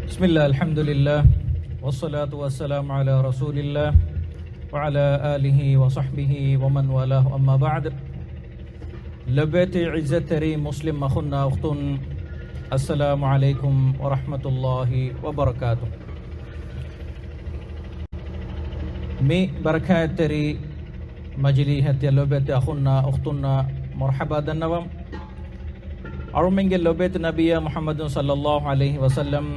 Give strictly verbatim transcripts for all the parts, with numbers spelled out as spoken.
بسم الله، الحمد لله، والصلاة والسلام على رسول الله، وعلى آله وصحبه ومن والاه، أما بعد. ލޮބުވެތި ޢިއްޒަތްތެރި މުސްލިމް އަޚުންނާ އުޚްތުން، السلام عليكم ورحمة الله وبركاته. މި ބަރަކާތްތެރި މަޖިލީހަށް ތިޔަ ލޮބުވެތި އަޚުންނާ އުޚްތުންނާ މަރުޙަބާ ދަންނަވަން. އަޅުމެންގެ ލޮބުވެތި ނަބިއްޔާ މުޙައްމަދު ޞައްލައްލާހު ޢަލައިހި ވަސައްލަމް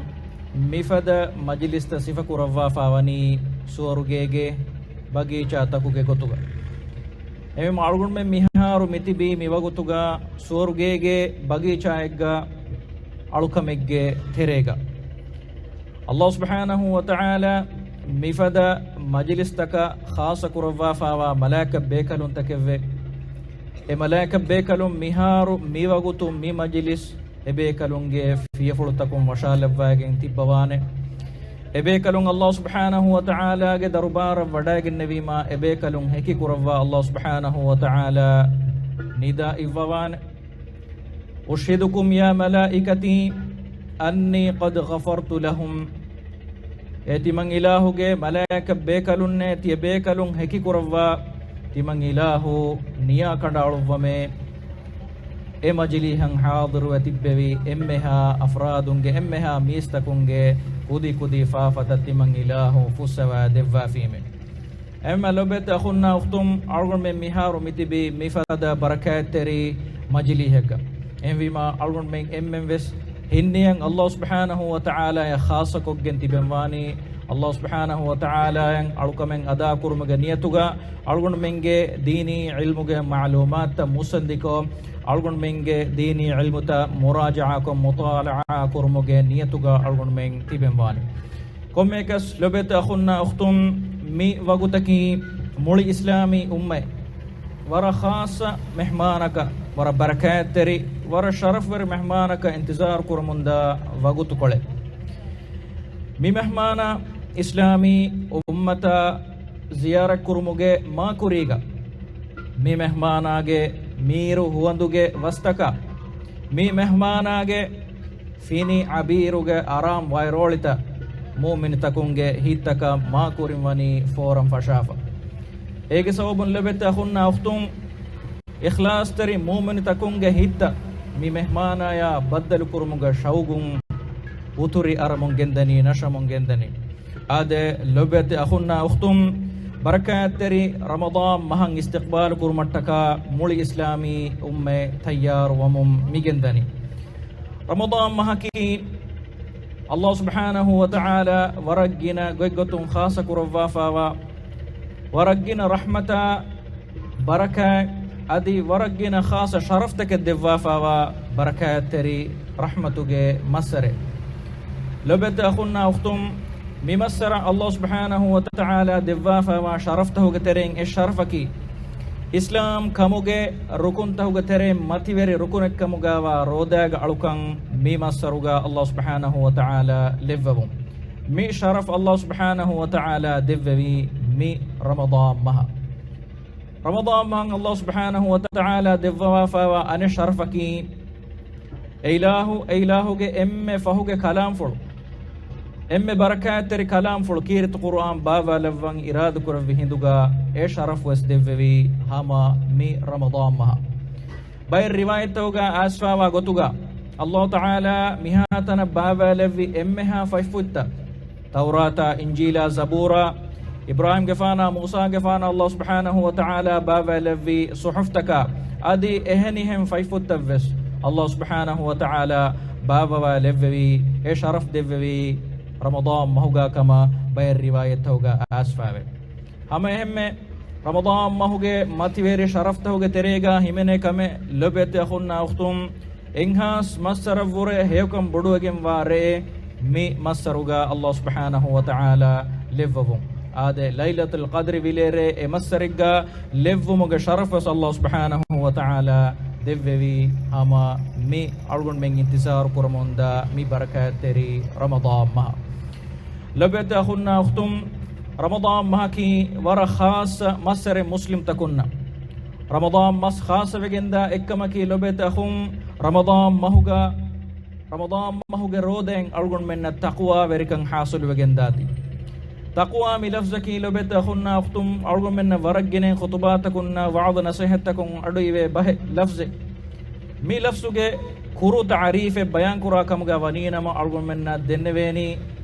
މިފަދަ މަޖިލިސްތައް ސިފަކުރައްވާފާވަނީ ސުވަރުގޭގެ ބަގީޗާތަކުގެ ގޮތުގަ. އެހެންވީމަ އަޅުގަނޑުމެން މިހާރު މިތިބީ މިވަގުތުގަ ސުވަރުގޭގެ ބަގީޗާއެއްގަ އަޅުކަމެއްގެ ތެރޭގަ. ﷲ ސުބްޙާނަހޫ ވަތަޢާލާ މިފަދަ މަޖިލިސްތަކަށް ޚާއްޞަކުރައްވާފާވާ މަލާއިކަ ބޭކަލުންތަކެއްވެ. އެ މަލާއިކަ ބޭކަލުން މިހާރު މިވަގުތު މި މަޖިލިސް އެބޭކަލުންގެ ފިޔަފުޅުތަކުން ވަށާލައްވައިގެން ތިއްބަވާނެ. އެބޭކަލުން ﷲ ސުބްޙާނަހޫ ވަތަޢާލާގެ ދަރުބާރަށް ވަޑައިގެންނެވީމާ، އެބޭކަލުން ހެކިކުރައްވާ ﷲ ސުބްޙާނަހޫ ވަތަޢާލާ ނިދާ އިއްވަވާނެ. أشهدكم يا ملائكتي أني قد غفرت لهم. އޭ ތިމަން އިލާހުގެ މަލާއިކަ ބޭކަލުންނޭ، ތިޔަ ބޭކަލުން ހެކިކުރައްވާ، ތިމަން އިލާހު ނިޔާ ކަނޑައަޅުއްވަމޭ. އެ މަޖިލީހަށް ޙާޟިރުވެ ތިއްބެވި އެންމެހާ އަފްރާދުންގެ، އެންމެހާ މީސްތަކުންގެ ކުދި ކުދި ފާފަތައް ތިމަން އިލާހު ފުއްސަވާ ދެއްވާފީމޭ. އެހެންމެ ލޮބުވެތި އަޚުންނާ އުޚްތުން، އަޅުގަނޑުމެން މިހާރު މިތިބީ މިފަދަ ބަރަކާތްތެރި މަޖިލީހެއްގަ. އެހެންވީމާ، އަޅުގަނޑުމެން އެންމެން ވެސް ހިންނިޔަން ﷲ ސުބްޙާނަހޫ ވަތަޢާލާޔަށް ޚާއްޞަކޮށްގެން ތިބެންވާނީ، ﷲ ސުބްޙާނަހޫ ވަތަޢާލާޔަށް އަޅުކަމެއް އަދާކުރުމުގެ ނިޔަތުގަ، އަޅުގަނޑުމެންގެ ދީނީ ޢިލްމުގެ މަޢުލޫމާތުތައް މުއްސަނދިކޮށް، އަޅުގަނޑުމެންގެ ދީނީ ޢިލްމުތައް މުރާޖަޢާކޮށް، މުޠާލަޢާ ކުރުމުގެ ނިޔަތުގަ އަޅުގަނޑުމެން ތިބެންވާނީ. ކޮންމެއަކަސް ލޮބުވެތި އަޚުންނާ އުޚްތުން، މި ވަގުތަކީ މުޅި އިސްލާމީ އުއްމަތް ވަރަށް ޚާއްޞަ މެހްމާނަކަށް، ވަރަށް ބަރަކާތްތެރި، ވަރަށް ޝަރަފްވެރި މެހްމާނަކަށް އިންތިޒާރު ކުރަމުންދާ ވަގުތުކޮޅެއް. މި މެހްމާނާ އިސްލާމީ އުއްމަތާ ޒިޔާރަތްކުރުމުގެ މާކުރީގަ، މި މެހްމާނާގެ މީރު ހުވަނދުގެ ވަސްތަކާ، މި މެހްމާނާގެ ފިނި އަބީރުގެ އަރާމް ވައިރޯޅިތައް މުއުމިނުތަކުންގެ ހިތްތަކަށް މާކުރިން ވަނީ ފޯރަން ފަށާފަ. އޭގެ ސަބަބުން ލޮބުވެތި އަޚުންނާ އުޚްތުން، އިޚްލާޞްތެރި މުއުމިނުތަކުންގެ ހިތްތައް މި މެހްމާނާޔާ ބައްދަލުކުރުމުގެ ޝައުގުން އުތުރި އަރަމުން ގެންދަނީ، ނަޝަމުން ގެންދަނީ. އާދެ، ލޮބުވެތި އަޚުންނާ އުޚްތުން، ބަރަކާތްތެރި ރަމަޟާން މަހަށް އިސްތިޤްބާލު ކުރުމަށްޓަކާ މުޅި އިސްލާމީ އުއްމަތް ތައްޔާރުވަމުން މިގެންދަނީ. ރަމަޟާން މަހަކީ ﷲ ސުބްޙާނަހޫ ވަތަޢާލާ ވަރަށް ގިނަ ގޮތްގޮތުން ޚާއްޞަ ކުރައްވާފާވާ، ވަރަށް ގިނަ ރަޙްމަތާ، ބަރަކާތް، އަދި ވަރަށް ގިނަ ޚާއްޞަ ޝަރަފްތަކެއް ދެއްވާފާވާ ބަރަކާތްތެރި ރަޙްމަތުގެ މައްސަރެއް. ލޮބުވެތި އަޚުންނާ އުޚްތުން، މި މައްސަރަށް ﷲ ސުބްޙާނަހޫ ވަތަޢާލާ ދެއްވާފާވާ ޝަރަފްތަކުގެ ތެރެއިން އެއް ޝަރަފަކީ، އިސްލާމް ކަމުގެ ރުކުންތަކުގެ ތެރެއިން މަތިވެރި ރުކުނެއްކަމުގައިވާ ރޯދާގެ އަޅުކަން މި މައްސަރުގަ ﷲ ސުބްޙާނަހޫ ވަތަޢާލާ ލެއްވެވުން. މި ޝަރަފް ﷲ ސުބްޙާނަހޫ ވަތަޢާލާ ދެއްވެވީ މި ރަމަޟާން މަހަށް. ރަމަޟާން މަހަށް ﷲ ސުބްޙާނަހޫ ވަތަޢާލާ ދެއްވަވާފާވާ އަނެއް ޝަރަފަކީ، އެއިލާހު، އެއިލާހުގެ އެންމެ ފަހުގެ ކަލާމްފުޅު، އެންމެ ބަރަކާތްތެރި ކަލާމްފުޅު، ކީރިތި ޤުރުއާން ބާއްވާލައްވަން އިރާދަކުރެއްވި ހިނދުގަ އެ ޝަރަފް ވެސް ދެއްވެވީ ހަމަ މި ރަމަޟާން މަހަށް. ބައެއް ރިވާޔަތްތަކުގަ އައިސްފާވާ ގޮތުގަ، ﷲ ތަޢާލާ މިހާތަނަށް ބާއްވާލެއްވި އެންމެހާ ފަތްފުށްތައް، ތައުރާތާ، އިންޖީލާ، ޒަބޫރާ، އިބްރާހީމްގެފާނާ، މޫސާގެފާނާ، ﷲ ސުބްޙާނަހޫ ވަތަޢާލާ ބާއްވާލެއްވި ޞުޙުފްތަކާ އަދި އެހެނިހެން ފަތްފުށްތައްވެސް، ﷲ ސުބްޙާނަހޫ ވަތަޢާލާ ބާއްވަވާލެއްވެވީ، އެ ޝަރަފް ދެއްވެވީ ރަމަޟާން މަހުގާ ކަމަށް ބައެއް ރިވާޔަތްތަކުގަ އައިސްފާވޭ. ހަމައެހެންމެ، ރަމަޟާން މަހުގެ މަތިވެރި ޝަރަފްތަކުގެ ތެރޭގަ ހިމެނޭ ކަމެއް، ލޮބުވެތި އަޚުންނާ އުޚްތުން، އެއްހާސް މައްސަރަށްވުރެ ހެޔޮކަން ބޮޑުވެގެންވާ ރެއެއް މި މައްސަރުގަ ﷲ ސުބްޙާނަހޫ ވަތަޢާލާ ލެއްވަވުން. އާދެ، ލައިލަތުލް ޤަދްރި ވިލޭރޭ އެ މައްސަރެއްގަ ލެއްވުމުގެ ޝަރަފް ވެސް ﷲ ސުބްޙާނަހޫ ވަތަޢާލާ ދެއްވެވީ ހަމަ މި އަޅުގަނޑުމެން އިންތިޒާރު ކުރަމުންދާ މި ބަރަކާތްތެރި ރަމަޟާން މަހަށް. ލޮބުވެތި އަޚުންނާ އުޚްތުން، ރަމަޟާން މަހަކީ ވަރަށް ޚާއްޞަ މައްސަރެއް މުސްލިމްތަކުންނަށް. ރަމަޟާން މަސް ޚާއްޞަވެގެންދާ އެއްކަމަކީ ލޮބުވެތި އަޚުން، ރަމަޟާން މަހުގަ ރަމަޟާން މަހުގެ ރޯދައިން އަޅުގަނޑުމެންނަށް ތަޤްވާވެރިކަން ޙާޞިލުވެގެންދާތީ. ތަޤްވާ މި ލަފްޒަކީ ލޮބެތި އަޚުންނާ އުޚްތުން އަޅުގަނޑުމެންނަށް ވަރަށް ގިނައިން ޚުޠުބާތަކުންނާ ވަޢުޡު ނަޞޭޙަތްތަކުން އަޑުއިވޭ ބަހެއް، ލަފްޒެއް. މި ލަފްޒުގެ ކުރު ތަޢުރީފެއް ބަޔާންކުރާ ކަމުގަ ވަނީނަމަ އަޅުގަނޑުމެންނަށް ދެންނެވޭނީ،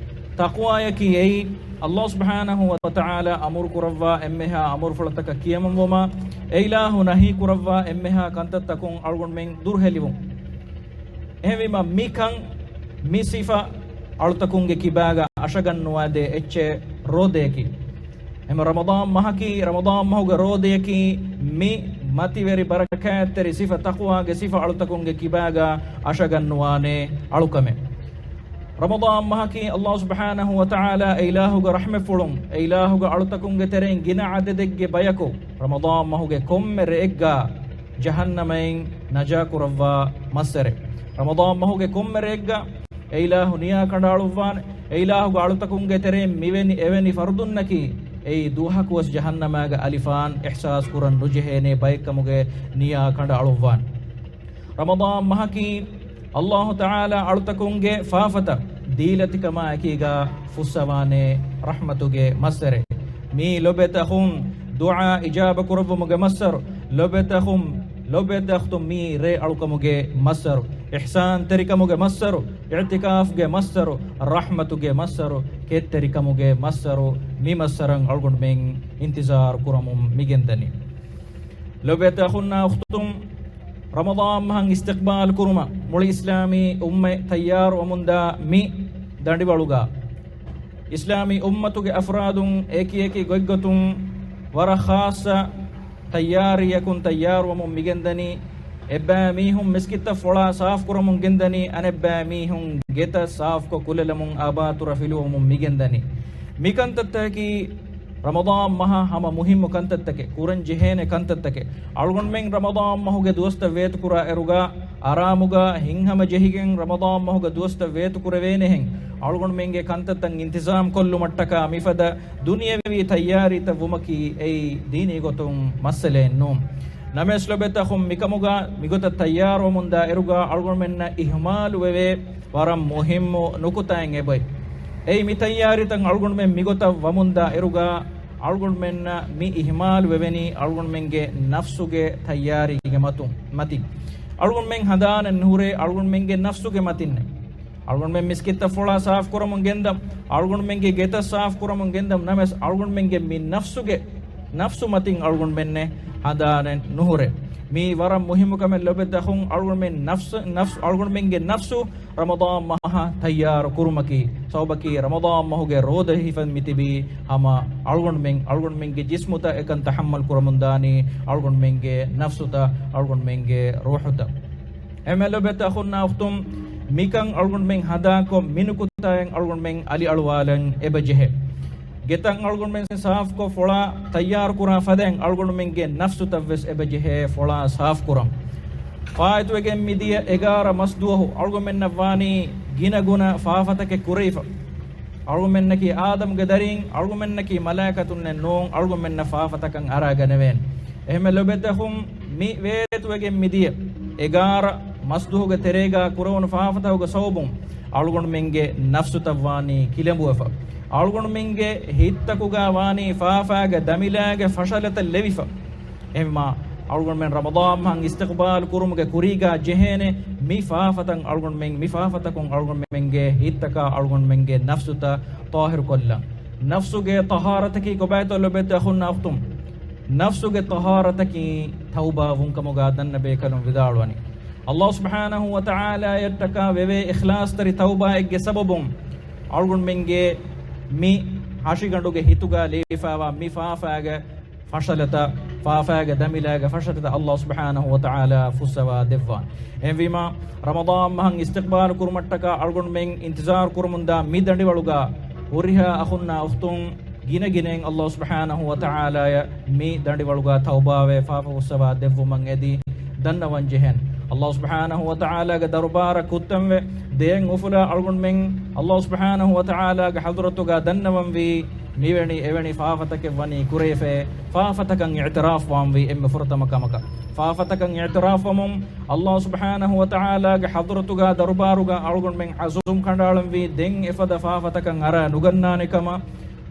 ތަޤްވާޔަކީ އެއީ، ﷲ ސުބްޙާނަހޫ ވަތަޢާލާ އަމުރު ކުރައްވާ އެންމެހާ އަމުރުފުޅުތަކަށް ކިޔަމަންވުމާ، އެ އިލާހު ނަހީ ކުރައްވާ އެންމެހާ ކަންތައްތަކުން އަޅުގަނޑުމެން ދުރުހެލިވުން. އެހެންވީމަ މިކަން، މި ސިފަ އަޅުތަކުންގެ ކިބާގަ އަށަގަންނުވާދޭ އެއްޗެއް ރޯދަޔަކީ. އެހެން ރަމަޟާން މަހަކީ، ރަމަޟާން މަހުގެ ރޯދަޔަކީ މި މަތިވެރި ބަރަކާތްތެރި ސިފަ، ތަޤްވާގެ ސިފަ އަޅުތަކުންގެ ކިބާގަ އަށަގަންނުވާނޭ އަޅުކަމެއް. ރަމަޟާން މަހަކީ ﷲ ސުބްޙާނަހޫ ވަތަޢާލާ އެ އިލާހުގެ ރަޙްމަތްފުޅުން، އެ އިލާހުގެ އަޅުތަކުންގެ ތެރެއިން ގިނަ ޢަދަދެއްގެ ބަޔަކު ރަމަޟާން މަހުގެ ކޮންމެ ރެއެއްގަ ޖަހަންނަމައިން ނަޖާކުރައްވާ މައްސަރެއް. ރަމަޟާން މަހުގެ ކޮންމެ ރެއެއްގަ އެ އިލާހު ނިޔާ ކަނޑައަޅުއްވާނެ. އެ އިލާހުގެ އަޅުތަކުންގެ ތެރެއިން މިވެނި އެވެނި ފަރުދުންނަކީ އެއީ ދުވަހަކުވެސް ޖަހަންނަމާގެ އަލިފާން އިޙްސާސް ކުރަން ނުޖެހޭނޭ ބައެއްކަމުގެ ނިޔާ ކަނޑައަޅުއްވާނެ. ރަމަޟާން މަހަކީ ﷲ ތަޢާލާ އަޅުތަކުންގެ ފާފަތައް ދީލަތިކަމާއެކީގަ ފުއްސަވާނޭ ރަޙްމަތުގެ މައްސަރެއް. މީ ލޮބެތި އަޚުން ދުޢާ އިޖާބަ ކުރައްވުމުގެ މައްސަރު، ލޮބެތި އަޚުން، ލޮބެތި އަޚުތު މީ ރޭ އަޅުކަމުގެ މައްސަރު، އިޙްސާންތެރިކަމުގެ މައްސަރު، އިޢްތިކާފްގެ މައްސަރު، ރަޙްމަތުގެ މައްސަރު، ކެތްތެރިކަމުގެ މައްސަރު، މި މައްސަރަށް އަޅުގަނޑުމެން އިންތިޒާރު ކުރަމުން މިގެންދަނީ. ލޮބެތި އަޚުންނާ އުޚްތުން، ރަމަޟާން މަހަށް އިސްތިޤްބާލު ކުރުމަށް މުޅި އިސްލާމީ އުއްމަތް ތައްޔާރުވަމުންދާ މި ދަނޑިވަޅުގަ، އިސްލާމީ އުއްމަތުގެ އަފްރާދުން އެކި އެކި ގޮތްގޮތުން ވަރަށް ޚާއްޞަ ތައްޔާރީއަކުން ތައްޔާރުވަމުން މިގެންދަނީ. އެއްބައި މީހުން މިސްކިތްތައް ފޮޅާ ސާފުކުރަމުން ގެންދަނީ، އަނެއްބައި މީހުން ގެތައް ސާފުކޮށް ކުލަލަމުން އާބާތުރަ ފިލުވަމުން މިގެންދަނީ. މިކަންތައްތަކަކީ ރަމަޟާން މަހަށް ހަމަ މުހިއްމު ކަންތައްތަކެއް، ކުރަން ޖެހޭނެ ކަންތައްތަކެއް. އަޅުގަނޑުމެން ރަމަޟާން މަހުގެ ދުވަސްތައް ވޭތުކުރާ އިރުގަ، އަރާމުގަ ހިތްހަމަޖެހިގެން ރަމަޟާން މަހުގެ ދުވަސްތައް ވޭތުކުރެވޭނެހެން، އަޅުގަނޑުމެންގެ ކަންތައްތައް އިންތިޒާމް ކޮށްލުމަށްޓަކާ މިފަދަ ދުނިޔަވީ ތައްޔާރީތައް ވުމަކީ އެއީ ދީނީ ގޮތުން މައްސަލައެއް ނޫން. ނަމަވެސް ލޮބެތި އަޚުން، މިކަމުގަ މިގޮތަށް ތައްޔާރުވަމުންދާ އިރުގަ އަޅުގަނޑުމެންނަށް އިހުމާލުވެވޭ ވަރަށް މުހިއްމު ނުކުތާއެއް އެބައޮތް. އެއީ މި ތައްޔާރީތައް އަޅުގަނޑުމެން މިގޮތަށް ވަމުންދާ އިރުގަ އަޅުގަނޑުމެންނަށް މި އިހުމާލުވެވެނީ އަޅުގަނޑުމެންގެ ނަފްސުގެ ތައްޔާރީގެ މަތުން، މަތިން. އަޅުގަނޑުމެން ހަނދާނެއް ނުހުރޭ އަޅުގަނޑުމެންގެ ނަފްސުގެ މަތިންނެއް. އަޅުގަނޑުމެން މިސްކިތްތައް ފޮޅާ ސާފުކުރަމުން ގެންދަމު، އަޅުގަނޑުމެންގެ ގެތައް ސާފުކުރަމުން ގެންދަމު، ނަމަވެސް އަޅުގަނޑުމެންގެ މި ނަފްސުގެ، ނަފްސު މަތިން އަޅުގަނޑުމެންނެއް ހަނދާނެއް ނުހުރޭ. މީ ވަރަށް މުހިއްމު ކަމެއް ލޮބެތި އަޚުން، އަޅުގަނޑުމެން ނަފްސު، ނަފްސު، އަޅުގަނޑުމެންގެ ނަފްސު ރަމަޟާން މަހަށް ތައްޔާރު ކުރުމަކީ. ސަބަބަކީ ރަމަޟާން މަހުގެ ރޯދަ ހިފަން މިތިބީ ހަމަ އަޅުގަނޑުމެން، އަޅުގަނޑުމެންގެ ޖިސްމުތައް އެކަން ތަޙައްމަލް ކުރަމުންދާނީ އަޅުގަނޑުމެންގެ ނަފްސުތައް، އަޅުގަނޑުމެންގެ ރޫޙުތައް. އެހެންވެ ލޮބެތި އަޚުންނާ އުޚްތުން، މިކަން އަޅުގަނޑުމެން ހަނދާންކޮށް، މި ނުކުތާއިން އަޅުގަނޑުމެން އަލިއަޅުވާލަން އެބަޖެހޭ. ގެތައް އަޅުގަނޑުމެން ސާފުކޮށް ފޮޅާ ތައްޔާރުކުރާ ފަދައިން އަޅުގަނޑުމެންގެ ނަފްސުތައްވެސް އެބަޖެހޭ ފޮޅާ ސާފުކުރަން. ފާއިތުވެގެން މިދިޔަ އެގާރަ މަސްދުވަހު އަޅުގަނޑުމެންނަށް ވާނީ ގިނަގުނަ ފާފަތަކެއް ކުރެވިފަ. އަޅުގަނޑުމެންނަކީ އާދަމްގެ ދަރީން، އަޅުގަނޑުމެންނަކީ މަލާއިކަތުންނެއް ނޫން، އަޅުގަނޑުމެންނަށް ފާފަތަކަށް އަރާގަނެވޭނެ. އެހެންވެ ލޮބެތި އަޚުން، މި ވޭތުވެގެން މިދިޔަ އެގާރަ މަސްދުވަހުގެ ތެރޭގަ ކުރެވުނު ފާފަތަކުގެ ސަބަބުން އަޅުގަނޑުމެންގެ ނަފްސުތައް ވާނީ ކިލަނބުވެފަ. އަޅުގަނޑުމެންގެ ހިތްތަކުގަ ވާނީ ފާފާގެ ދަމިލާގެ ފަށަލަތައް ލެވިފަ. އެހެންވީމާ، އަޅުގަނޑުމެން ރަމަޟާން މަހަށް އިސްތިޤްބާލު ކުރުމުގެ ކުރީގަ ޖެހޭނެ މި ފާފަތައް އަޅުގަނޑުމެން، މި ފާފަތަކުން އަޅުގަނޑުމެންގެ ހިތްތަކާ، އަޅުގަނޑުމެންގެ ނަފްސުތައް ޠާހިރުކޮށްލަން. ނަފްސުގެ ޠަހާރަތަކީ ކޮބާތޯ ލޮބެތި އަޚުންނާ އުޚްތުން؟ ނަފްސުގެ ޠަހާރަތަކީ ތައުބާވުން ކަމުގަ ދަންނަ ބޭކަލުން ވިދާޅުވަނީ. ﷲ ސުބްޙާނަހޫ ވަތަޢާލާއަށްޓަކާ ވެވޭ އިޚްލާޞްތެރި ތައުބާއެއްގެ ސަބަބުން އަޅުގަނޑުމެންގެ މި ހަށިގަނޑުގެ ހިތުގަ ލިބިފައިވާ މި ފާފާގެ ފަށަލަތައް، ފާފާގެ ދަމިލާގެ ފަށަލަތައް ﷲ ސުބްޙާނަހޫ ވަތަޢާލާ ފުއްސަވާ ދެއްވާނެ. އެހެންވީމާ، ރަމަޟާން މަހަށް އިސްތިޤްބާލު ކުރުމަށްޓަކާ އަޅުގަނޑުމެން އިންތިޒާރު ކުރަމުންދާ މި ދަނޑިވަޅުގަ ހުރިހާ އަޚުންނާ އުޚްތުން ގިނަ ގިނައިން ﷲ ސުބްޙާނަހޫ ވަތަޢާލާއަށް މި ދަނޑިވަޅުގަ ތައުބާވެ ފާފަ ފުއްސަވާ ދެއްވުމަށް އެދި ދަންނަވަން ޖެހެން. ﷲ ސުބްޙާނަހޫ ވަތަޢާލާގެ ދަރުބާރަށް ކުއްތަންވެ ދެއަތް އުފުލާ އަޅުގަނޑުމެން ﷲ ސުބްޙާނަހޫ ވަތަޢާލާގެ ޙަޟްރަތުގަ ދަންނަވަންވީ މިވެނި އެވެނި ފާފަތަކެއް ވަނީ ކުރެވިފައި، ފާފަތަކަށް އިޢުތިރާފް ވާންވީ އެންމެ ފުރަތަމަ ކަމަކަށް. ފާފަތަކަށް އިޢުތިރާފް ވަމުން، ﷲ ސުބްޙާނަހޫ ވަތަޢާލާގެ ޙަޟްރަތުގަ، ދަރުބާރުގަ އަޅުގަނޑުމެން ޢަޒުމް ކަނޑައަޅަންވީ، ދެން އެފަދަ ފާފަތަކަށް އަރާ ނުގަންނާނެ ކަމަށް.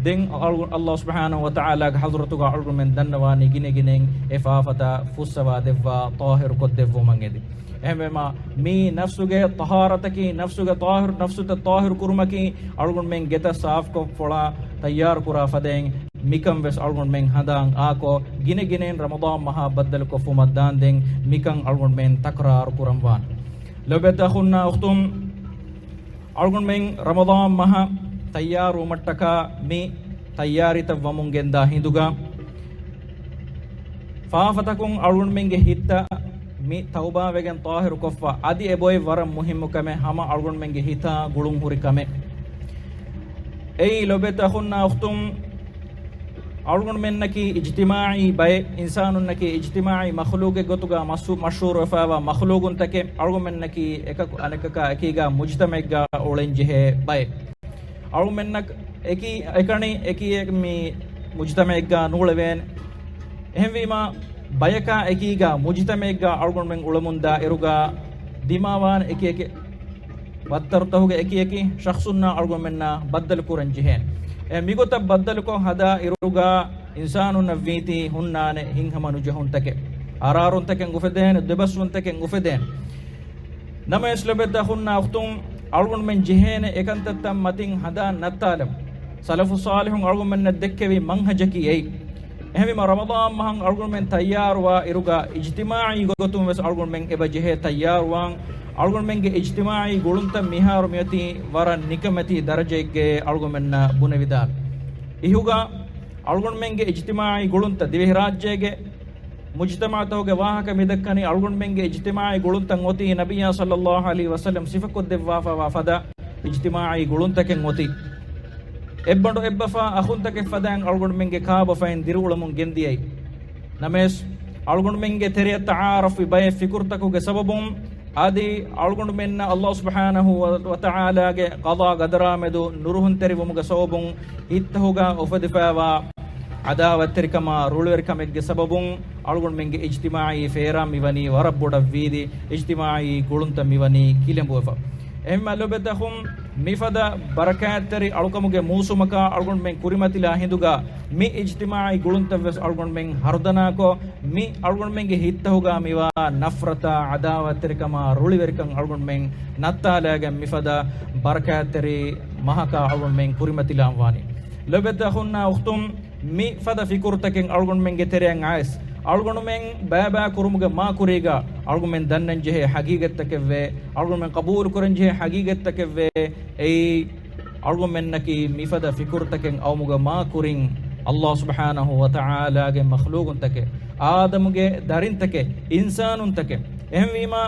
ދެން އަޅު-، ﷲ ސުބްޙާނަހޫ ވަތަޢާލާގެ ޙަޟްރަތުގަ އަޅުގަނޑުމެން ދަންނަވާނީ ގިނަ ގިނައިން އެ ފާފަތައް ފުއްސަވާ ދެއްވާ، ޠާހިރު ކޮށްދެއްވުމަށް އެދި. އެހެންވީމަ، މީ ނަފްސުގެ ޠަހާރަތަކީ، ނަފްސުގެ ޠާހިރު، ނަފްސުތައް ޠާހިރު ކުރުމަކީ، އަޅުގަނޑުމެން ގެތައް ސާފުކޮށް ފޮޅާ ތައްޔާރު ކުރާ ފަދައިން، މިކަން ވެސް އަޅުގަނޑުމެން ހަނދާން އާކޮށް، ގިނަ ގިނައިން ރަމަޟާން މަހާ ބައްދަލުކޮށްފުމަށް ދާންދެން މިކަން އަޅުގަނޑުމެން ތަކްރާރު ކުރަން ވާނެ. ލޯބިވެތި އަޚުންނާ އުޚްތުން، އަޅުގަނޑުމެން ރަމަޟާން މަހަށް ތައްޔާރުވުމަށްޓަކާ މި ތައްޔާރީތައް ވަމުން ގެންދާ ހިނދުގަ، ފާފަތަކުން އަޅުގަނޑުމެންގެ ހިތްތައް މި ތައުބާވެގެން ޠާހިރުކޮށްފަ، އަދި އެބޮތް ވަރަށް މުހިއްމު ކަމެއް، ހަމަ އަޅުގަނޑުމެންގެ ހިތާ ގުޅުން ހުރި ކަމެއް. އެއީ ލޯބިވެތި އަޚުންނާ އުޚްތުން، އަޅުގަނޑުމެންނަކީ އިޖްތިމާޢީ ބައެއް، އިންސާނުންނަކީ އިޖްތިމާޢީ މަޚްލޫޤެއް ގޮތުގަ މަޝް-، މަޝްހޫރުވެފައިވާ މަޚްލޫޤުންތަކެއް. އަޅުގަނޑުމެންނަކީ އެކަކު އަނެކަކާ އެކީގަ މުޖްތަމަޢެއްގަ އުޅެންޖެހޭ ބައެއް. އަޅުގަނޑުމެންނަކަށް އެކީ، އެކަނި އެކީ މި މުޖްތަމަޢެއްގަ ނޫޅެވޭނެ. އެހެންވީމަ، ބަޔަކާ އެކީގަ މުޖްތަމަޢެއްގަ އަޅުގަނޑުމެން އުޅެމުންދާ އިރުގަ ދިމާވާން އެކިއެކި ވައްތަރުތަކުގެ އެކިއެކި ޝަޚްޞުންނާ އަޅުގަނޑުމެންނާ ބައްދަލު ކުރަން ޖެހޭނެ. އެ މިގޮތަށް ބައްދަލުކޮށް ހަދާ އިރުގަ އިންސާނުންނަށް ވީތީ ހުންނާނެ ހިތްހަމަނުޖެހުންތަކެއް. އަރާރުންތަކެއް އުފެދޭނެ، ދެބަސްވުންތަކެއް އުފެދޭނެ. ނަމަވެސް ލޯބިވެތި އަޚުންނާ އުޚްތުން، އަޅުގަނޑުމެން ޖެހޭނެ އެކަންތައްތައް މަތިން ހަނދާން ނައްތާލަން. ސަލަފު ޞާލިޙުން އަޅުގަނޑުމެންނަށް ދެއްކެވި މަންހަޖަކީ އެއީ. އެހެންވީމަ ރަމަޟާން މަހަށް އަޅުގަނޑުމެން ތައްޔާރުވާ އިރުގަ އިޖްތިމާޢީ ގޮތުން ވެސް އަޅުގަނޑުމެން އެބަ ޖެހޭ ތައްޔާރުވާން. އަޅުގަނޑުމެންގެ އިޖްތިމާޢީ ގުޅުންތައް މިހާރު މިއޮތީ ވަރަށް ނިކަމެތި ދަރަޖައެއްގެ އަޅުގަނޑުމެންނަށް ބުނެވިދާނެ. އިހުގަ އަޅުގަނޑުމެންގެ އިޖްތިމާޢީ ގުޅުންތައް ދިވެހިރާއްޖޭގެ މުޖްތަމަޢުތަކުގެ ވާހަކަ މިދައްކަނީ އަޅުގަނޑުމެންގެ އިޖްތިމާޢީ ގުޅުންތައް އޮތީ ނަބިއްޔާ ޞައްލައްލާހު ޢަލައިހި ވަސައްލަމް ސިފަކޮށްދެއްވާފައިވާ ފަދަ އިޖްތިމާޢީ ގުޅުންތަކެއް އޮތީ. އެއްބަނޑު އެއްބަފާ އަޚުންތަކެއް ފަދައިން އަޅުގަނޑުމެންގެ ކާބަފައިން ދިރިއުޅެމުން ގެންދިޔައީ. ނަމަވެސް، އަޅުގަނޑުމެންގެ ތެރެއަށް ތަޢާރަފްވި ބައެއް ފިކުރުތަކުގެ ސަބަބުން، އަދި އަޅުގަނޑުމެންނަށް ﷲ ސުބްޙާނަހޫ ވަ، ވަތަޢާލާގެ ޤަޟާ ޤަދަރާ މެދު ނުރުހުންތެރިވުމުގެ ސަބަބުން، ހިތްތަކުގަ އުފެދިފައިވާ ޢަދާވަތްތެރިކަމާ ރުޅިވެރިކަމެއްގެ ސަބަބުން، އަޅުގަނޑުމެންގެ އިޖްތިމާޢީ ފޭރާ މިވަނީ ވަރަށް ބޮޑަށް ވީދި، އިޖްތިމާޢީ ގުޅުންތައް މިވަނީ ކިލެނބުވެފަ. އެހެންމަ ލޯބިވެތި އަޚުން، މިފަދަ ބަރަކާތްތެރި އަޅުކަމުގެ މޫސުމަކާ އަޅުގަނޑުމެން ކުރިމަތިލާ ހިނދުގަ، މި އިޖްތިމާޢީ ގުޅުންތައް ވެސް އަޅުގަނޑުމެން ހަރުދަނާކޮށް، މި އަޅުގަނޑުމެންގެ ހިތްތަކުގަ މިވާ ނަފްރަތާ، ޢަދާވަތްތެރިކަމާ، ރުޅިވެރިކަން އަޅުގަނޑުމެން ނައްތާލައިގެން މިފަދަ ބަރަކާތްތެރި މަހަކާ އަޅުގަނޑުމެން ކުރިމަތިލާން ވާނީ. ލޯބިވެތި އަޚުންނާ އުޚްތުން، މި ފަދަ ފިކުރުތަކެއް އަޅުގަނޑުމެންގެ ތެރެއަށް އައިސް، އަޅުގަނޑުމެން ބައިބައި ކުރުމުގެ މާކުރީގަ އަޅުގަނޑުމެން ދަންނަން ޖެހޭ ޙަޤީޤަތްތަކެއްވޭ، އަޅުގަނޑުމެން ޤަބޫލު ކުރަން ޖެހޭ ޙަޤީޤަތްތަކެއްވޭ. އެއީ، އަޅުގަނޑުމެންނަކީ މިފަދަ ފިކުރުތަކެއް އައުމުގެ މާކުރިން، ﷲ ސުބްޙާނަހޫ ވަތަޢާލާގެ މަޚްލޫޤުންތަކެއް، އާދަމުގެ ދަރިންތަކެއް، އިންސާނުންތަކެއް. އެހެންވީމާ،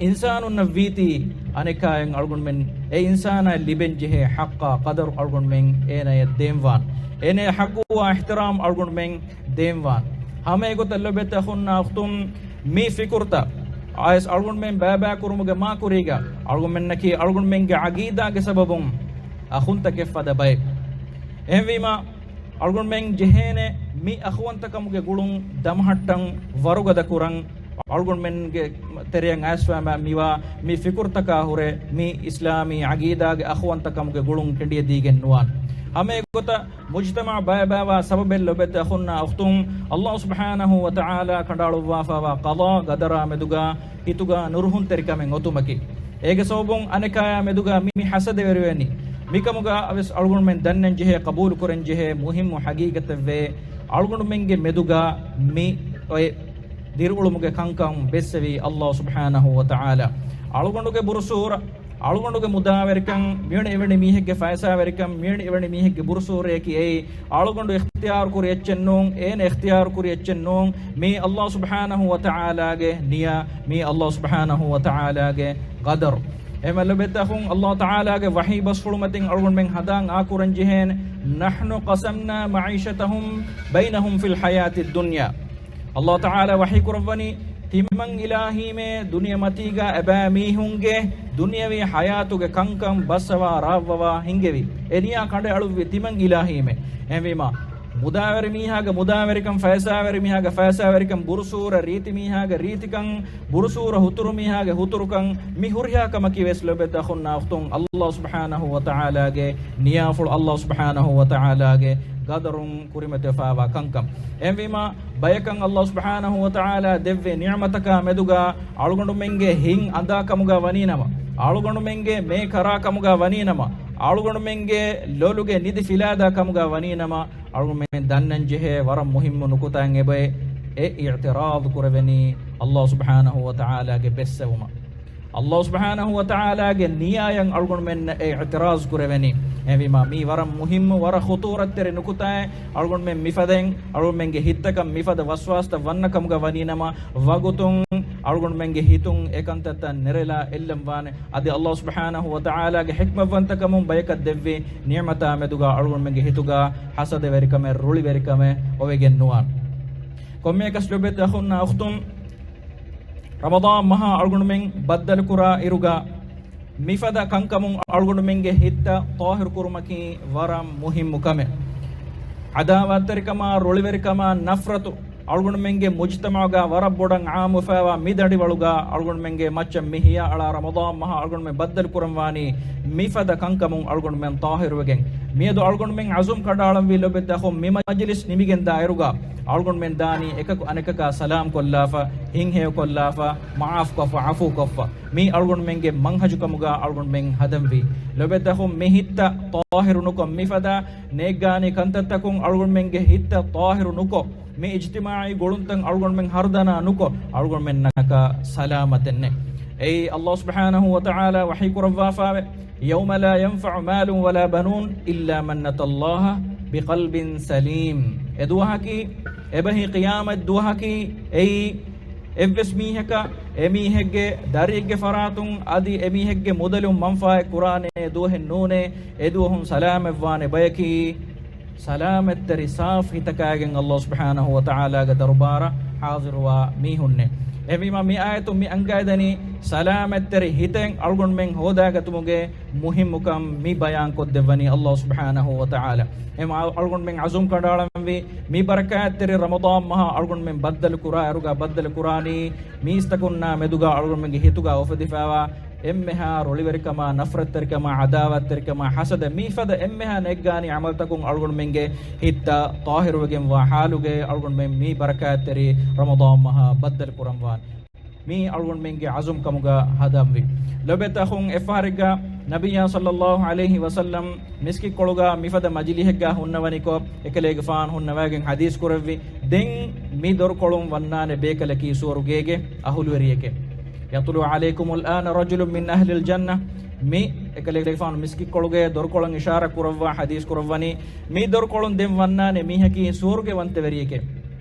އިންސާނުންނަށް ވީތީ އަނެކާއެއް އަޅުގަނޑުމެން އެ އިންސާނާއަށް ލިބެން ޖެހޭ ޙައްޤާ ޤަދަރު އަޅުގަނޑުމެން އޭނަޔަށް ދޭންވާން. އޭނަޔަށް ޙައްޤުވާ އިޙްތިރާމް އަޅުގަނޑުމެން ދޭންވާން. ހަމައެގޮތަށް ލޯބިވެތި އަޚުންނާ އުޚްތުން، މި ފިކުރުތައް އައިސް އަޅުގަނޑުމެން ބައިބައި ކުރުމުގެ މާކުރީގަ އަޅުގަނޑުމެންނަކީ އަޅުގަނޑުމެންގެ ޢަޤީދާގެ ސަބަބުން އަޚުންތަކެއް ފަދަ ބައެއް. އެހެންވީމާ، އަޅުގަނޑުމެން ޖެހޭނެ މި އަޚުވަންތަކަމުގެ ގުޅުން ދަމަހައްޓަން ވަރުގަދަ ކުރަން އަޅުގަނޑުމެންގެ ތެރެއަށް އައިސްފައި މިވާ މި ފިކުރުތަކާ ހުރެ މި އިސްލާމީ ޢަޤީދާގެ އަޚުވަންތަކަމުގެ ގުޅުން ކެނޑިއަދީގެން ނުވާން. ހަމައެގޮތަށް މުޖްތަމަޢު ބައިބައިވާ ސަބަބެއް ލޯބިވެތި އަޚުންނާ އުޚްތުން، ﷲ ސުބްޙާނަހޫ ވަތަޢާލާ ކަނޑައަޅުއްވާފައިވާ ޤަޟާ ޤަދަރާ މެދުގަ ހިތުގަ ނުރުހުންތެރިކަމެއް އޮތުމަކީ. އޭގެ ސަބަބުން އަނެކާޔާ މެދުގަ މި ޙަސަދެވެރިވެނީ. މިކަމުގަ ވެސް އަޅުގަނޑުމެން ދަންނަން ޖެހޭ، ޤަބޫލު ކުރަން ޖެހޭ މުހިއްމު ޙަޤީޤަތެއްވޭ. އަޅުގަނޑުމެންގެ މެދުގަ މި އޮތް ދިރިއުޅުމުގެ ކަންކަން ބެއްސެވީ ﷲ ސުބްޙާނަހޫ ވަތަޢާލާ. އަޅުގަނޑުގެ ބުރުސޫރަ، އަޅުގަނޑުގެ މުދާވެރިކަން، މިވެނި އެވެނި މީހެއްގެ ފައިސާވެރިކަން، މިވެނި އެވެނި މީހެއްގެ ބުރުސޫރަޔަކީ އެއީ، އަޅުގަނޑު އިޚްތިޔާރު ކުރި އެއްޗެއް ނޫން، އޭނަ އިޚްތިޔާރު ކުރި އެއްޗެއް ނޫން. މީ ﷲ ސުބްޙާނަހޫ ވަތަޢާލާގެ ނިޔާ، މީ ﷲ ސުބްޙާނަހޫ ވަތަޢާލާގެ ޤަދަރު. އެހެންވެ ލޮބެތި އަޚުން، ﷲ ތަޢާލާގެ ވަޙީ ބަސްފުޅު މަތިން އަޅުގަނޑުމެން ހަނދާން އާކުރަން ޖެހޭނެ، نحن قسمنا معيشتهم بينهم في الحياة الدنيا. ﷲ ތަޢާލާ ވަޙީ ކުރައްވަނީ، ތިމަން އިލާހީމޭ ދުނިޔެމަތީގަ އެބައިމީހުންގެ ދުނިޔަވީ ޙަޔާތުގެ ކަންކަން ބައްސަވާ ރާވަވާ ހިންގެވި. އެ ނިޔާ ކަނޑައަޅުއްވި ތިމަން އިލާހީމޭ. އެހެންވީމާ، މުދާވެރި މީހާގެ މުދާވެރިކަން، ފައިސާވެރި މީހާގެ ފައިސާވެރިކަން، ބުރުސޫރަ ރީތި މީހާގެ ރީތިކަން، ބުރުސޫރަ ހުތުރު މީހާގެ ހުތުރުކަން، މި ހުރިހާ ކަމަކީ ވެސް ލޮބެތި އަޚުންނާ އުޚްތުން، ﷲ ސުބްޙާނަހޫ ވަތަޢާލާގެ ނިޔާފުޅު، ﷲ ސުބްޙާނަހޫ ވަތަޢާލާގެ ގަދަރުން ކުރިމަތިވެފައިވާ ކަންކަން. އެހެންވީމާ، ބަޔަކަށް ﷲ ސުބްޙާނަހޫ ވަތަޢާލާ ދެއްވި ނިޢުމަތަކާ މެދުގަ އަޅުގަނޑުމެންގެ ހިތް އަނދާ ކަމުގަ ވަނީނަމަ، އަޅުގަނޑުމެންގެ މޭ ކަރާ ކަމުގަ ވަނީނަމަ، އަޅުގަނޑުމެންގެ ލޮލުގެ ނިދި ފިލާދާ ކަމުގަ ވަނީނަމަ، އަޅުގަނޑުމެން ދަންނަން ޖެހޭ ވަރަށް މުހިއްމު ނުކުތާއެއް އެބައޭ. އެ އިޢުތިރާޟު ކުރެވެނީ ﷲ ސުބްޙާނަހޫ ވަތަޢާލާގެ ބެއްސެވުމަށް. ﷲ ސުބްޙާނަހޫ ވަތަޢާލާގެ ނިޔާޔަށް އަޅުގަނޑުމެންނަށް އެ އިޢުތިރާޟު ކުރެވެނީ. އެހެންވީމާ، މީ ވަރަށް މުހިއްމު، ވަރަށް ޚުޠޫރަތްތެރި ނުކުތާއެއް. އަޅުގަނޑުމެން މިފަދައިން، އަޅުގަނޑުމެންގެ ހިތްތަކަށް މިފަދަ ވަސްވާސްތައް ވަންނަ ކަމުގަ ވަނީނަމަ، ވަގުތުން އަޅުގަނޑުމެންގެ ހިތުން އެ ކަންތައްތައް ނެރެލާ އެއްލަން ވާނެ. އަދި ﷲ ސުބްޙާނަހޫ ވަތަޢާލާގެ ޙިކްމަތްވަންތަކަމުން ބަޔަކަށް ދެއްވި ނިޢުމަތާ މެދުގަ އަޅުގަނޑުމެންގެ ހިތުގަ ޙަސަދަވެރިކަމެއް، ރުޅިވެރިކަމެއް އޮވެގެން ނުވާނެ. ކޮންމެއަކަސް ލޮބެތި އަޚުންނާ އުޚްތުން، ރަމަޟާން މަހާ އަޅުގަނޑުމެން ބައްދަލުކުރާ އިރުގަ، މިފަދަ ކަންކަމުން އަޅުގަނޑުމެންގެ ހިތްތައް ޠާހިރު ކުރުމަކީ ވަރަށް މުހިއްމު ކަމެއް. ޢަދާވާތްތެރިކަމާ، ރުޅިވެރިކަމާ، ނަފްރަތު އަޅުގަނޑުމެންގެ މުޖްތަމަޢުގަ ވަރަށް ބޮޑަށް ޢާއްމުވެފައިވާ މި ދަނޑިވަޅުގަ އަޅުގަނޑުމެންގެ މައްޗަށް މި ހިޔާ އަޅާ ރަމަޟާން މަހަށް އަޅުގަނޑުމެން ބައްދަލު ކުރަން ވާނީ މިފަދަ ކަންކަމުން އަޅުގަނޑުމެން ޠާހިރުވެގެން. މިއަދު އަޅުގަނޑުމެން ޢަޒުމް ކަނޑައަޅަންވީ ލޮބެތި އަޚުން މި މަޖިލިސް ނިމިގެން ދާ އިރުގަ އަޅުގަނޑުމެން ދާނީ އެކަކު އަނެކަކާ ސަލާމް ކޮށްލާފަ، ހިތްހެޔޮކޮށްލާފަ، މަޢާފުކޮށްފަ، ޢަފޫކޮށްފަ. މީ އަޅުގަނޑުމެންގެ މަންހަޖު ކަމުގަ އަޅުގަނޑުމެން ހަދަންވީ. ލޮބެތި އަޚުން މި ހިތްތައް ޠާހިރު ނުކޮށް، މިފަދަ ނޭއްގާނީ ކަންތައްތަކުން އަޅުގަނޑުމެންގެ ހިތްތައް ޠާހިރު ނުކޮށް، މި އިޖްތިމާޢީ ގުޅުންތައް އަޅުގަނޑުމެން ހަރުދަނާ ނުކޮށް، އަޅުގަނޑުމެންނަކަށް ސަލާމަތެއް ނެތް. އެއީ ﷲ ސުބްޙާނަހޫ ވަތަޢާލާ ވަޙީ ކުރައްވާފައިވޭ، يَوْمَ لَا يَنْفَعُ مَالٌ وَلَا بَنُونَ إِلَّا مَنْ أَتَى اللَّهَ بِقَلْبٍ سَلِيمٍ. އެ ދުވަހަކީ، އެބަހީ ޤިޔާމަތް ދުވަހަކީ، އެއީ އެއްވެސް މީހަކަށް އެމީހެއްގެ ދަރިއެއްގެ ފަރާތުން އަދި އެމީހެއްގެ މުދަލުން މަންފާއެއް ކުރާނޭ ދުވަހެއް ނޫނޭ. އެ ދުވަހުން ސަލާމަތްވާނެ ބަޔަކީ، ސަލާމަތްތެރި ސާފު ހިތަކާގެން ﷲ ސުބްޙާނަހޫ ވަތަޢާލާގެ ދަރުބާރަށް ޙާޟިރުވާ މީހުންނޭ. އެހެންވީމާ، މި އާޔަތުން މި އަންގައިދެނީ، ސަލާމަތްތެރި ހިތެއް އަޅުގަނޑުމެން ހޯދާގަތުމުގެ މުހިއްމުކަން މި ބަޔާންކޮށްދެއްވަނީ ﷲ ސުބްޙާނަހޫ ވަތަޢާލާ. އެހެން އަޅުގަނޑުމެން ޢަޒުމް ކަނޑައަޅަންވީ، މި ބަރަކާތްތެރި ރަމަޟާން މަހަށް އަޅުގަނޑުމެން ބައްދަލު ކުރާ އިރުގަ ބައްދަލު ކުރާނީ، މީސްތަކުންނާ މެދުގަ އަޅުގަނޑުމެންގެ ހިތުގަ އުފެދިފައިވާ އެންމެހާ ރުޅިވެރިކަމާ، ނަފްރަތްތެރިކަމާ، ޢަދާވާތްތެރިކަމާ، ޙަސަދަ، މިފަދަ އެންމެހާ ނޭއްގާނީ ޢަމަލުތަކުން އަޅުގަނޑުމެންގެ ހިތްތައް ޠާހިރުވެގެންވާ ޙާލުގައި އަޅުގަނޑުމެން މި ބަރަކާތްތެރި ރަމަޟާން މަހަށް ބައްދަލު ކުރަންވާނެ. މީ އަޅުގަނޑުމެންގެ ޢަޒުމް ކަމުގަ ހަދަންވީ. ލޮބެތި އަޚުން، އެއްފަހަރެއްގަ ނަބިއްޔާ ޞައްލައްލާހު ޢަލައިހި ވަސައްލަމް މިސްކިތްކޮޅުގަ މިފަދަ މަޖިލީހެއްގަ ހުންނަވަނިކޮށް، އެކަލޭގެފާނު ހުންނަވައިގެން ޙަދީޘް ކުރެއްވި، ދެން މި ދޮރުކޮޅުން ވަންނާނެ ބޭކަލަކީ ސުވަރުގޭގެ އަހުލުވެރިއެކޭ. يَطُلُعُ عَلَيْكُمُ الْآنَ رَجُلٌ مِنْ أَهْلِ الْجَنَّةِ. މި އެކަލޭގެފާނު މިސްކިތްކޮޅުގެ ދޮރުކޮޅަށް އިޝާރާ ކުރައްވާ ޙަދީޘް ކުރައްވަނީ، މި ދޮރުކޮޅުން ދެން ވަންނާނެ މީހަކީ ސުވަރުގެވަންތަވެރިއެކޭ.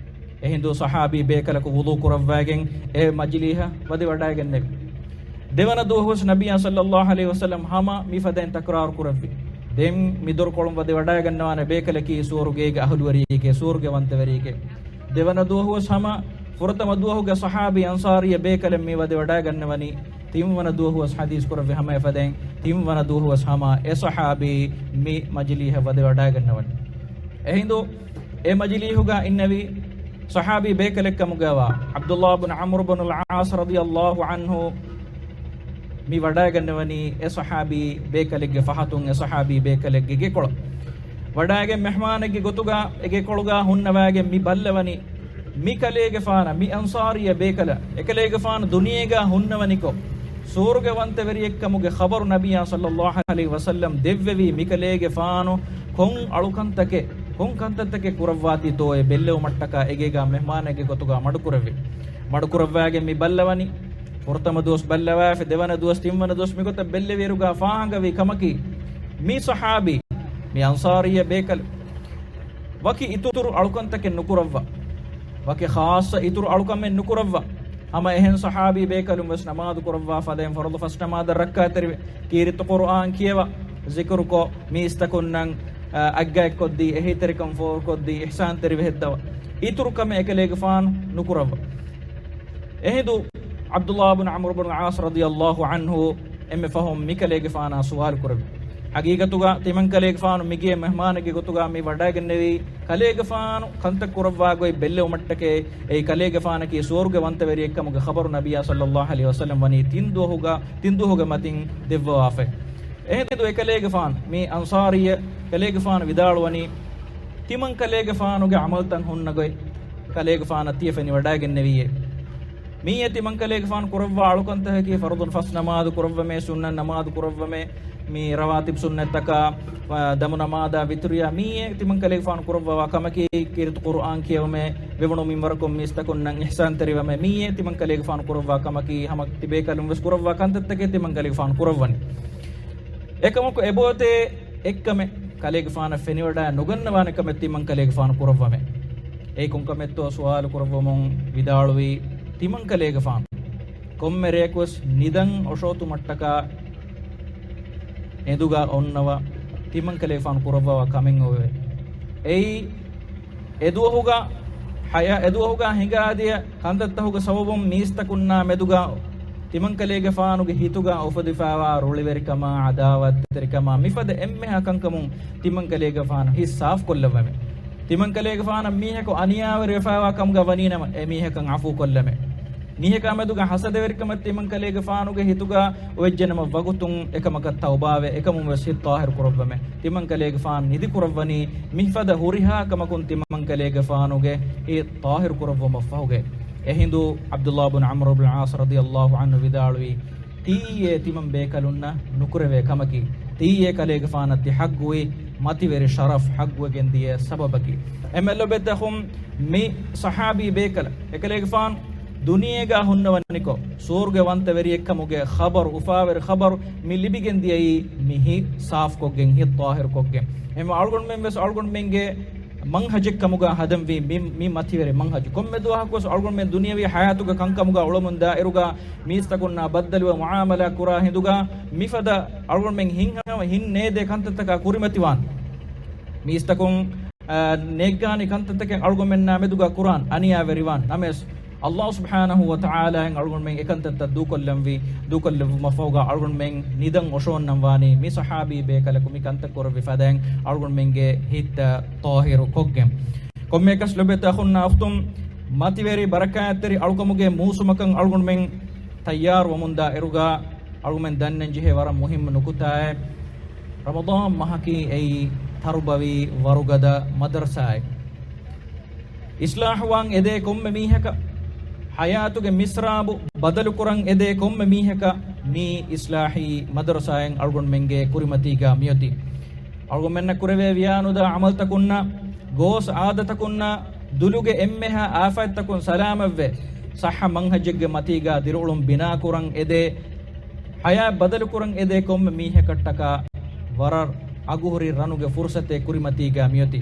އެހިނދު ޞަޙާބީ ބޭކަލަކު ވުޟޫ ކުރައްވައިގެން އެ މަޖިލީހަށް ވަދެވަޑައިގެންނެވި. ދެވަނަ ދުވަހުވެސް ނަބިއްޔާ ޞައްލައްލާހު ޢަލައިހި ވަސައްލަމް ހަމަ މިފަދައިން ތަކުރާރު ކުރެއްވި. ދެން މި ދޮރުކޮޅުން ވަދެވަޑައިގަންނަވާނެ ބޭކަލަކީ ސުވަރުގޭގެ އަހުލުވެރިއެކޭ، ސުވަރުގެވަންތަވެރިއެކޭ. ދެވަނަ ދުވަހުވެސް ހަމަ ފުރަތަމަ ދުވަހުގެ ޞަޙާބީ އަންޞާރީ ބޭކަލެއް މި ވަދެވަޑައިގަންނަވަނީ. ތިންވަނަ ދުވަހުވެސް ޙަދީޘް ކުރެއްވި ހަމަ އެފަދައިން ތިންވަނަ ދުވަހުވެސް ހަމަ އެ ޞަޙާބީ މި މަޖިލީހަށް ވަދެވަޑައިގަންނަވަނީ. އެހިނދު އެ މަޖިލީހުގަ އިންނެވި ޞަޙާބީ ބޭކަލެއްކަމުގައިވާ ޢަބްދުﷲ ބުނު ޢަމްރު ބުނުލް ޢާޞް ރަޟިޔަﷲ ޢަންހު މި ވަޑައިގަންނަވަނީ އެ ޞަޙާބީ ބޭކަލެއްގެ ފަހަތުން، އެ ޞަޙާބީ ބޭކަލެއްގެ ގެކޮޅަށް. ވަޑައިގެން މެހްމާނެއްގެ ގޮތުގަ އެ ގެކޮޅުގަ ހުންނަވައިގެން މި ބައްލަވަނީ، މި ކަލޭގެފާނަށް، މި އަންޞާރީ ބޭކަލަށް، އެކަލޭގެފާނު ދުނިޔޭގަ ހުންނަވަނިކޮށް، ސުވަރުގެވަންތަވެރިއެއްކަމުގެ ޚަބަރު ނަބިއްޔާ ޞައްލައްލާހު ޢަލައިހި ވަސައްލަމް ދެއްވެވީ، މިކަލޭގެފާނު ކޮން އަޅުކަންތަކެއް، ކޮން ކަންތައްތަކެއް ކުރައްވާތީތޯއޭ ބެއްލެވުމަށްޓަކާ އެގޭގަ މެހްމާނެއްގެ ގޮތުގަ މަޑުކުރެއްވި. މަޑުކުރައްވައިގެން މި ބައްލަވަނީ. ފުރަތަމަ ދުވަސް ބައްލަވާފަ، ދެވަނަ ދުވަސް، ތިންވަނަ ދުވަސް މިގޮތަށް ބެއްލެވިއިރުގަ ފާހަގަވީ ކަމަކީ، މި ޞަޙާބީ، މި އަންޞާރީ ބޭކަލު ވަކި އިތުރު އަޅުކަންތަކެއް ނުކުރައްވާ، ވަކި ޚާއްޞަ އިތުރު އަޅުކަމެއް ނުކުރައްވާ، ހަމަ އެހެން ޞަޙާބީ ބޭކަލުން ވެސް ނަމާދު ކުރައްވާ ފަދައިން ފަރުޟު ފަސް ނަމާދަށް ރައްކާތެރިވެ، ކީރިތި ޤުރުއާން ކިޔަވާ، ޒިކުރުކޮށް، މީސްތަކުންނަށް، އަ، އަތްގައެއްކޮށްދީ، އެހީތެރިކަން ފޯރުކޮށްދީ، އިޙްސާންތެރިވެހެއްދަވާ، އިތުރު ކަމެއް އެކަލޭގެފާނު ނުކުރައްވާ. އެހިނދު ޢަބްދުﷲ ބިން ޢަމްރު ބިން ޢާޞް ރަޟިޔަﷲ ޢަންހު އެންމެ ފަހުން މި ކަލޭގެފާނާ ސުވާލު ކުރެއްވި. ޙަޤީޤަތުގަ ތިމަން ކަލޭގެފާނު މިގޭ މެހްމާނެއްގެ ގޮތުގަ މި ވަޑައިގެންނެވީ، ކަލޭގެފާނު ކަންތައް ކުރައްވާ ގޮތް ބެއްލެވުމަށްޓަކައި، އެއީ ކަލޭގެފާނަކީ ސުވަރުގެ ވަންތަވެރިއެއްކަމުގެ ޚަބަރު ނަބިއްޔާ ޞައްލަﷲ ޢަލައިހި ވަސައްލަމް ވަނީ ތިން ދުވަހުގަ، ތިން ދުވަހުގެ މަތިން ދެއްވަވާފައި. އެހިނދު އެކަލޭގެފާނު، މި އަންޞާރީ ކަލޭގެފާނު ވިދާޅުވަނީ، ތިމަން ކަލޭގެފާނުގެ ޢަމަލުތައް ހުންނަ ގޮތް ކަލޭގެފާނަށް ތިޔަ ފެނިވަޑައިގެންނެވިއޭ. މިއީ ތިމަން ކަލޭގެފާނު ކުރައްވާ އަޅުކަންތަކަކީ، ފަރުޟުން ފަސް ނަމާދު ކުރައްވަމޭ، ސުންނަތް ނަމާދު ކުރައްވަމޭ، މި ރަވާތިބް ސުންނަތްތަކާ، ދަމު ނަމާދާ ވިތުރިޔާ، މިއީ ތިމަން ކަލޭގެފާނު ކުރައްވާ ކަމަކީ، ކީރިތި ޤުރުއާން ކިޔެވުމޭ، ވެވުނު މިންވަރަކުން މީސްތަކުންނަށް އިޙްސާންތެރިވަމޭ، މިއީ ތިމަން ކަލޭގެފާނު ކުރައްވާ ކަމަކީ، ހަމަ ތިބޭކަލުން ވެސް ކުރައްވާ ކަންތައްތަކެއް ތިމަން ކަލޭގެފާނު ކުރައްވަނީ. އެކަމަކު އެބައޮތޭ އެއްކަމެއް، ކަލޭގެފާނަށް ފެނިވަޑައި ނުގަންނަވާނެ ކަމެއް ތިމަން ކަލޭގެފާނު ކުރައްވަމޭ. އެއީ ކޮންކަމެއްތޯ ސުވާލު ކުރައްވަމުން ވިދާޅުވީ، ތިމަން ކަލޭގެފާނު ކޮންމެ ރެޔަކުވެސް ނިދަން އޮށޯތުމަށްޓަކާ އެނދުގަ އޮންނަވަ ތިމަން ކަލޭގެފާނު ކުރައްވާ ކަމެއް އޮވެވޭ. އެއީ އެދުވަހުގަ ހަޔާ، އެދުވަހުގަ ހިނގާދިޔަ ކަންތައްތަކުގެ ސަބަބުން މީސްތަކުންނާ މެދުގަ ތިމަންކަލޭގެފާނުގެ ހިތުގަ އުފެދިފައިވާ ރުޅިވެރިކަމާ، ޢަދާވާތްތެރިކަމާ، މިފަދަ އެންމެހާ ކަންކަމުން ތިމަންކަލޭގެފާނު ހިތް ސާފުކޮށްލައްވަމެ. ތިމަންކަލޭގެފާނަށް މީހަކު އަނިޔާވެރިވެފައިވާ ކަމުގަ ވަނީނަމަ، އެ މީހަކަށް ޢަފޫކޮށްލަމެ. މީހަކާ މެދުގަ ޙަސަދަވެރިކަމެއް ތިމަންކަލޭގެފާނުގެ ހިތުގަ އޮވެއްޖެނަމަ ވަގުތުން އެކަމަކަށް ތައުބާވެ، އެކަމުން ވެސް ހިތް ޠާހިރު ކުރައްވަމެ. ތިމަންކަލޭގެފާނު ނިދި ކުރައްވަނީ މިފަދަ ހުރިހާ ކަމަކުން ތިމަންކަލޭގެފާނުގެ ހިތް ޠާހިރު ކުރައްވުމަށްފަހުގައި. އެހިނދު ޢަބްދުﷲ ބިން ޢަމްރު ބިން ޢާޞް ރަޟިޔަﷲ ޢަންހު ވިދާޅުވީ، ތިއީއޭ ތިމަން ބޭކަލުންނަށް ނުކުރެވޭ ކަމަކީ، ތިއީއޭ ކަލޭގެފާނަށް ތި ޙައްޤުވި މަތިވެރި ޝަރަފް ޙައްޤުވެގެން ދިޔަ ސަބަބަކީ. އެންމެ ލޮބުވެތި އަޚުން، މި ޞަޙާބީ ބޭކަލަށް އެކަލޭގެފާނު ދުނިޔޭގަ ހުންނަވަނިކޮށް، ސުވަރުގެ ވަންތަވެރިއެއްކަމުގެ ޚަބަރު، އުފާވެރި ޚަބަރު މި ލިބިގެން ދިޔައީ މި ހިތް ސާފުކޮށްގެން، ހިތް ޠާހިރުކޮށްގެން. އެހެންވެ އަޅުގަނޑުމެން ވެސް އަޅުގަނޑުމެންގެ މަންހަޖެއްކަމުގަ ހަދަންވީ މި، މި މަތިވެރި މަންހަޖު. ކޮންމެ ދުވަހަކުވެސް އަޅުގަނޑުމެން ދުނިޔަވީ ޙަޔާތުގަ ކަންކަމުގަ އުޅަމުން ދާއިރުގަ މީސްތަކުންނާ ބައްދަލުވެ މުޢާމަލާ ކުރާ ހިނދުގަ މިފަދަ އަޅުގަނޑުމެން ހިތްހަމަ ހިތް ނޭދޭ ކަންތައްތަކާ ކުރިމަތިވާން. މީސްތަކުން، އާ، ނޭއްގާނި ކަންތައްތަކެއް އަޅުގަނޑުމެންނާ މެދުގަ ކުރާން އަނިޔާވެރިވާން. ނަމަވެސް، ﷲ ސުބްޙާނަހޫ ވަތަޢާލާއިން އަޅުގަނޑުމެން އެކަންތައްތައް ދޫކޮށްލަންވީ، ދޫކޮށްލެއްވުމަށްފަހުގަ އަޅުގަނޑުމެން ނިދަން އޮށޯންނަން ވާނީ މި ޞަޙާބީ ބޭކަލަކު މި ކަންތައް ކުރެއްވި ފަދައިން އަޅުގަނޑުމެންގެ ހިތްތައް ޠާހިރު ކޮށްގެން. ކޮންމެއަކަސް ލޮބުވެތި އަޚުންނާ އުޚްތުން، މަތިވެރި ބަރަކާތްތެރި އަޅުކަމުގެ މޫސުމަކަށް އަޅުގަނޑުމެން ތައްޔާރުވަމުންދާ އިރުގަ، އަޅުގަނޑުމެން ދަންނަން ޖެހޭ ވަރަށް މުހިއްމު ނުކުތާއެއް، ރަމަޟާން މަހަކީ އެއީ ތަރުބަވީ ވަރުގަދަ މަދަރުސާއެއް. އިޞްލާޙުވާން އެދޭ ކޮންމެ މީހަކަށް، ޙަޔާތުގެ މިސްރާބު ބަދަލުކުރަން އެދޭ ކޮންމެ މީހަކަށް، މިއީ އިޞްލާޙީ މަދަރުސާއެއް އަޅުގަނޑުމެންގެ ކުރިމަތީގަ މިއޮތީ. އަޅުގަނޑުމެންނަށް ކުރެވޭ ވިޔާނުދާ ޢަމަލުތަކުންނާ، ގޯސް އާދަތަކުންނާ، ދުލުގެ އެންމެހާ އާފާތްތަކުން ސަލާމަތްވެ، ޞައްޙަ މަންހަޖެއްގެ މަތީގަ ދިރިއުޅުން ބިނާކުރަން އެދޭ، ޙަޔާތް ބަދަލުކުރަން އެދޭ ކޮންމެ މީހަކަށްޓަކާ ވަރަށް އަގުހުރި ރަނުގެ ފުރުޞަތެއް ކުރިމަތީގަ މިއޮތީ.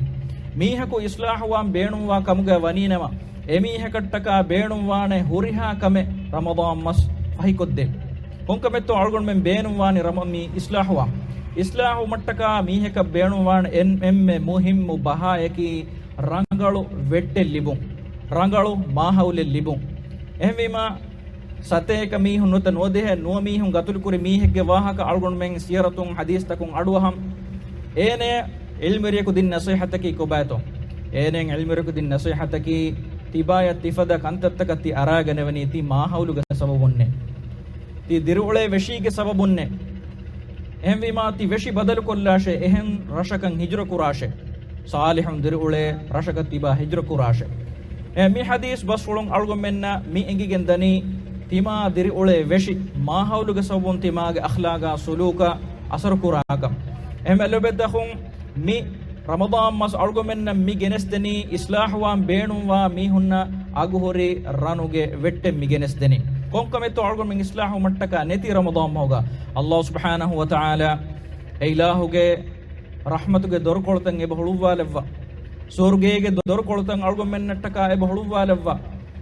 މީހަކު އިޞްލާޙުވާން ބޭނުންވާ ކަމުގަ ވަނީނަމަ، އެމީހަކަށްޓަކާ ބޭނުންވާނެ ހުރިހާ ކަމެއް ރަމަޟާން މަސް ފަހިކޮށްދޭން. ކޮންކަމެއްތޯ އަޅުގަނޑުމެން ބޭނުންވާނީ ރަމަ-، މި އިޞްލާޙުވާން. އިޞްލާޙުވުމަށްޓަކާ މީހަކަށް ބޭނުންވާނެ އެން-، އެންމެ މުހިއްމު ބަހާޔަކީ ރަނގަޅު ވެއްޓެއް ލިބުން، ރަނގަޅު މާހައުލެއް ލިބުން. އެހެންވީމާ، ސަތޭކަ މީހުން ނުވަތަ ނުވަދިހަ ނުވަ މީހުން ގަތުލުކުރި މީހެއްގެ ވާހަކަ އަޅުގަނޑުމެން ސިޔަރަތުން ޙަދީޘްތަކުން އަޑުއަހަން. އޭނަޔަށް ޢިލްމުވެރިޔަކު ދިން ނަޞޭޙަތަކީ ކޮބާތޯ؟ އޭނަޔަށް ޢިލްމުވެރިޔަކު ދިން ނަޞޭޙަތަކީ، ތިބާޔަށް ތިފަދަ ކަންތައްތަކަށް ތި އަރާގަނެވެނީ ތި މާހައުލުގެ ސަބަބުންނޭ. ތި ދިރިއުޅޭ ވެށީގެ ސަބަބުންނޭ. އެހެންވީމާ، ތި ވެށި ބަދަލުކޮށްލާށޭ، އެހެން ރަށަކަށް ހިޖުރަ ކުރާށޭ. ޞާލިޙުން ދިރިއުޅޭ ރަށަކަށް ތިބާ ހިޖުރަ ކުރާށޭ. އެ މި ޙަދީޘް ބަސްފުޅުން އަޅުގަނޑުމެންނަށް މި އެނގިގެން ދަނީ، ތިމާ ދިރިއުޅޭ ވެށި މާހައުލުގެ ސަބަބުން ތިމާގެ އަޚްލާގާ ސުލޫކަށް އަސަރު ކުރާކަން. އެހެންވެ ލޮބުވެތި އަޚުން، މި ރަމަޟާން މަސް އަޅުގަނޑުމެންނަށް މި ގެނެސްދެނީ، އިޞްލާޙުވާން ބޭނުންވާ މީހުންނަށް އަގުހުރި ރަނުގެ ވެއްޓެއް މި ގެނެސްދެނީ. ކޮންކަމެއްތޯ އަޅުގަނޑުމެން އިޞްލާޙުވުމަށްޓަކާ ނެތީ ރަމަޟާން މަހުގަ؟ ﷲ ސުބްޙާނަހޫ ވަތަޢާލާ އެ އިލާހުގެ ރަޙްމަތުގެ ދޮރުކޮޅުތައް އެބަ ހުޅުއްވާލައްވާ. ސުވަރުގޭގެ ދޮރުކޮޅުތައް އަޅުގަނޑުމެންނަށްޓަކާ އެބަ ހުޅުއްވާލައްވާ.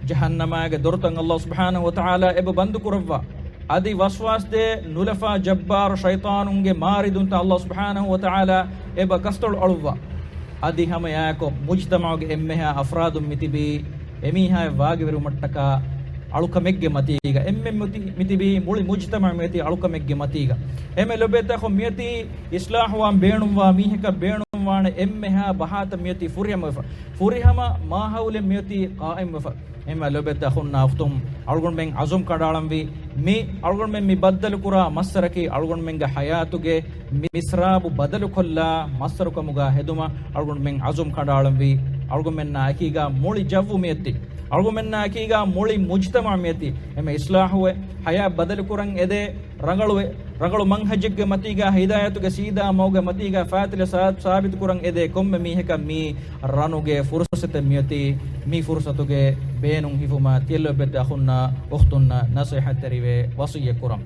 ޖަހަންނަމާގެ ދޮރުތައް ﷲ ސުބްޙާނަހޫ ވަތަޢާލާ އެބަ ބަންދުކުރައްވާ. އަދި ވަސްވާސްދޭ ނުލަފާ ޖައްބާރު ޝައިޠާނުންގެ މާރިދުންތައް ﷲ ސުބްޙާނަހޫ ވަތަޢާލާ އެބަ ކަސްތޮޅު އަޅުއްވާ. އަދި ހަމައެއާއެކު މުޖްތަމަޢުގެ އެންމެހާ އަފްރާދުން މިތިބީ އެމީހާއަށް ވާގިވެރިވުމަށްޓަކާ އަޅުކަމެއްގެ މަތީގަ، އެންމެން މި-، މިތިބީ މުޅި މުޖްތަމަޢު މިއޮތީ އަޅުކަމެއްގެ މަތީގަ. އެންމެ ލޯބިވެތި އަޚުން، މިއޮތީ އިޞްލާޙުވާން ބޭނުންވާ މީހަކަށް ބޭނުންވާނެ އެންމެހާ ބަހާތައް މިއޮތީ ފުރިހަމަވެފަ. ފުރިހަމަ މާހައުލެއް މިއޮތީ ޤާއިމްވެފަ. އެންމެ ލޯބިވެތި އަޚުންނާ އުޚްތުން، އަޅުގަނޑުމެން ޢަޒުމް ކަނޑައަޅަންވީ، މި އަޅުގަނޑުމެން މި ބައްދަލުކުރާ މައްސަރަކީ އަޅުގަނޑުމެންގެ ޙަޔާތުގެ މި މިސްރާބު ބަދަލުކޮށްލާ މައްސަރުކަމުގަ ހެދުމަށް އަޅުގަނޑުމެން ޢަޒުމް ކަނޑައަޅަންވީ. އަޅުގަނޑުމެންނާ އެކީގަ މުޅި ޖައްވު މިއޮތީ. އަޅުގަނޑުމެންނާ އެކީގަ މުޅި މުޖްތަމަޢު މިއޮތީ. އެންމެ އިޞްލާޙުވެ، ޙަޔާތް ބަދަލުކުރަން އެދޭ، ރަނގަޅުވެ، ރަނގަޅު މަންހަޖެއްގެ މަތީގަ، ހިދާޔަތުގެ ސީދާ މަގުގެ މަތީގަ ފާތިލެ ސާ-، ސާބިތުކުރަން އެދޭ ކޮންމެ މީހަކަށް މީ ރަނުގެ ފުރުޞަތެއް މިއޮތީ. މި ފުރުޞަތުގެ ބޭނުން ހިފުމަށް ތިޔަ ލޯބިވެތި އަޚުންނާ އުޚްތުންނަށް ނަޞޭޙަތްތެރިވެ ވަޞިއްޔަތް ކުރަން.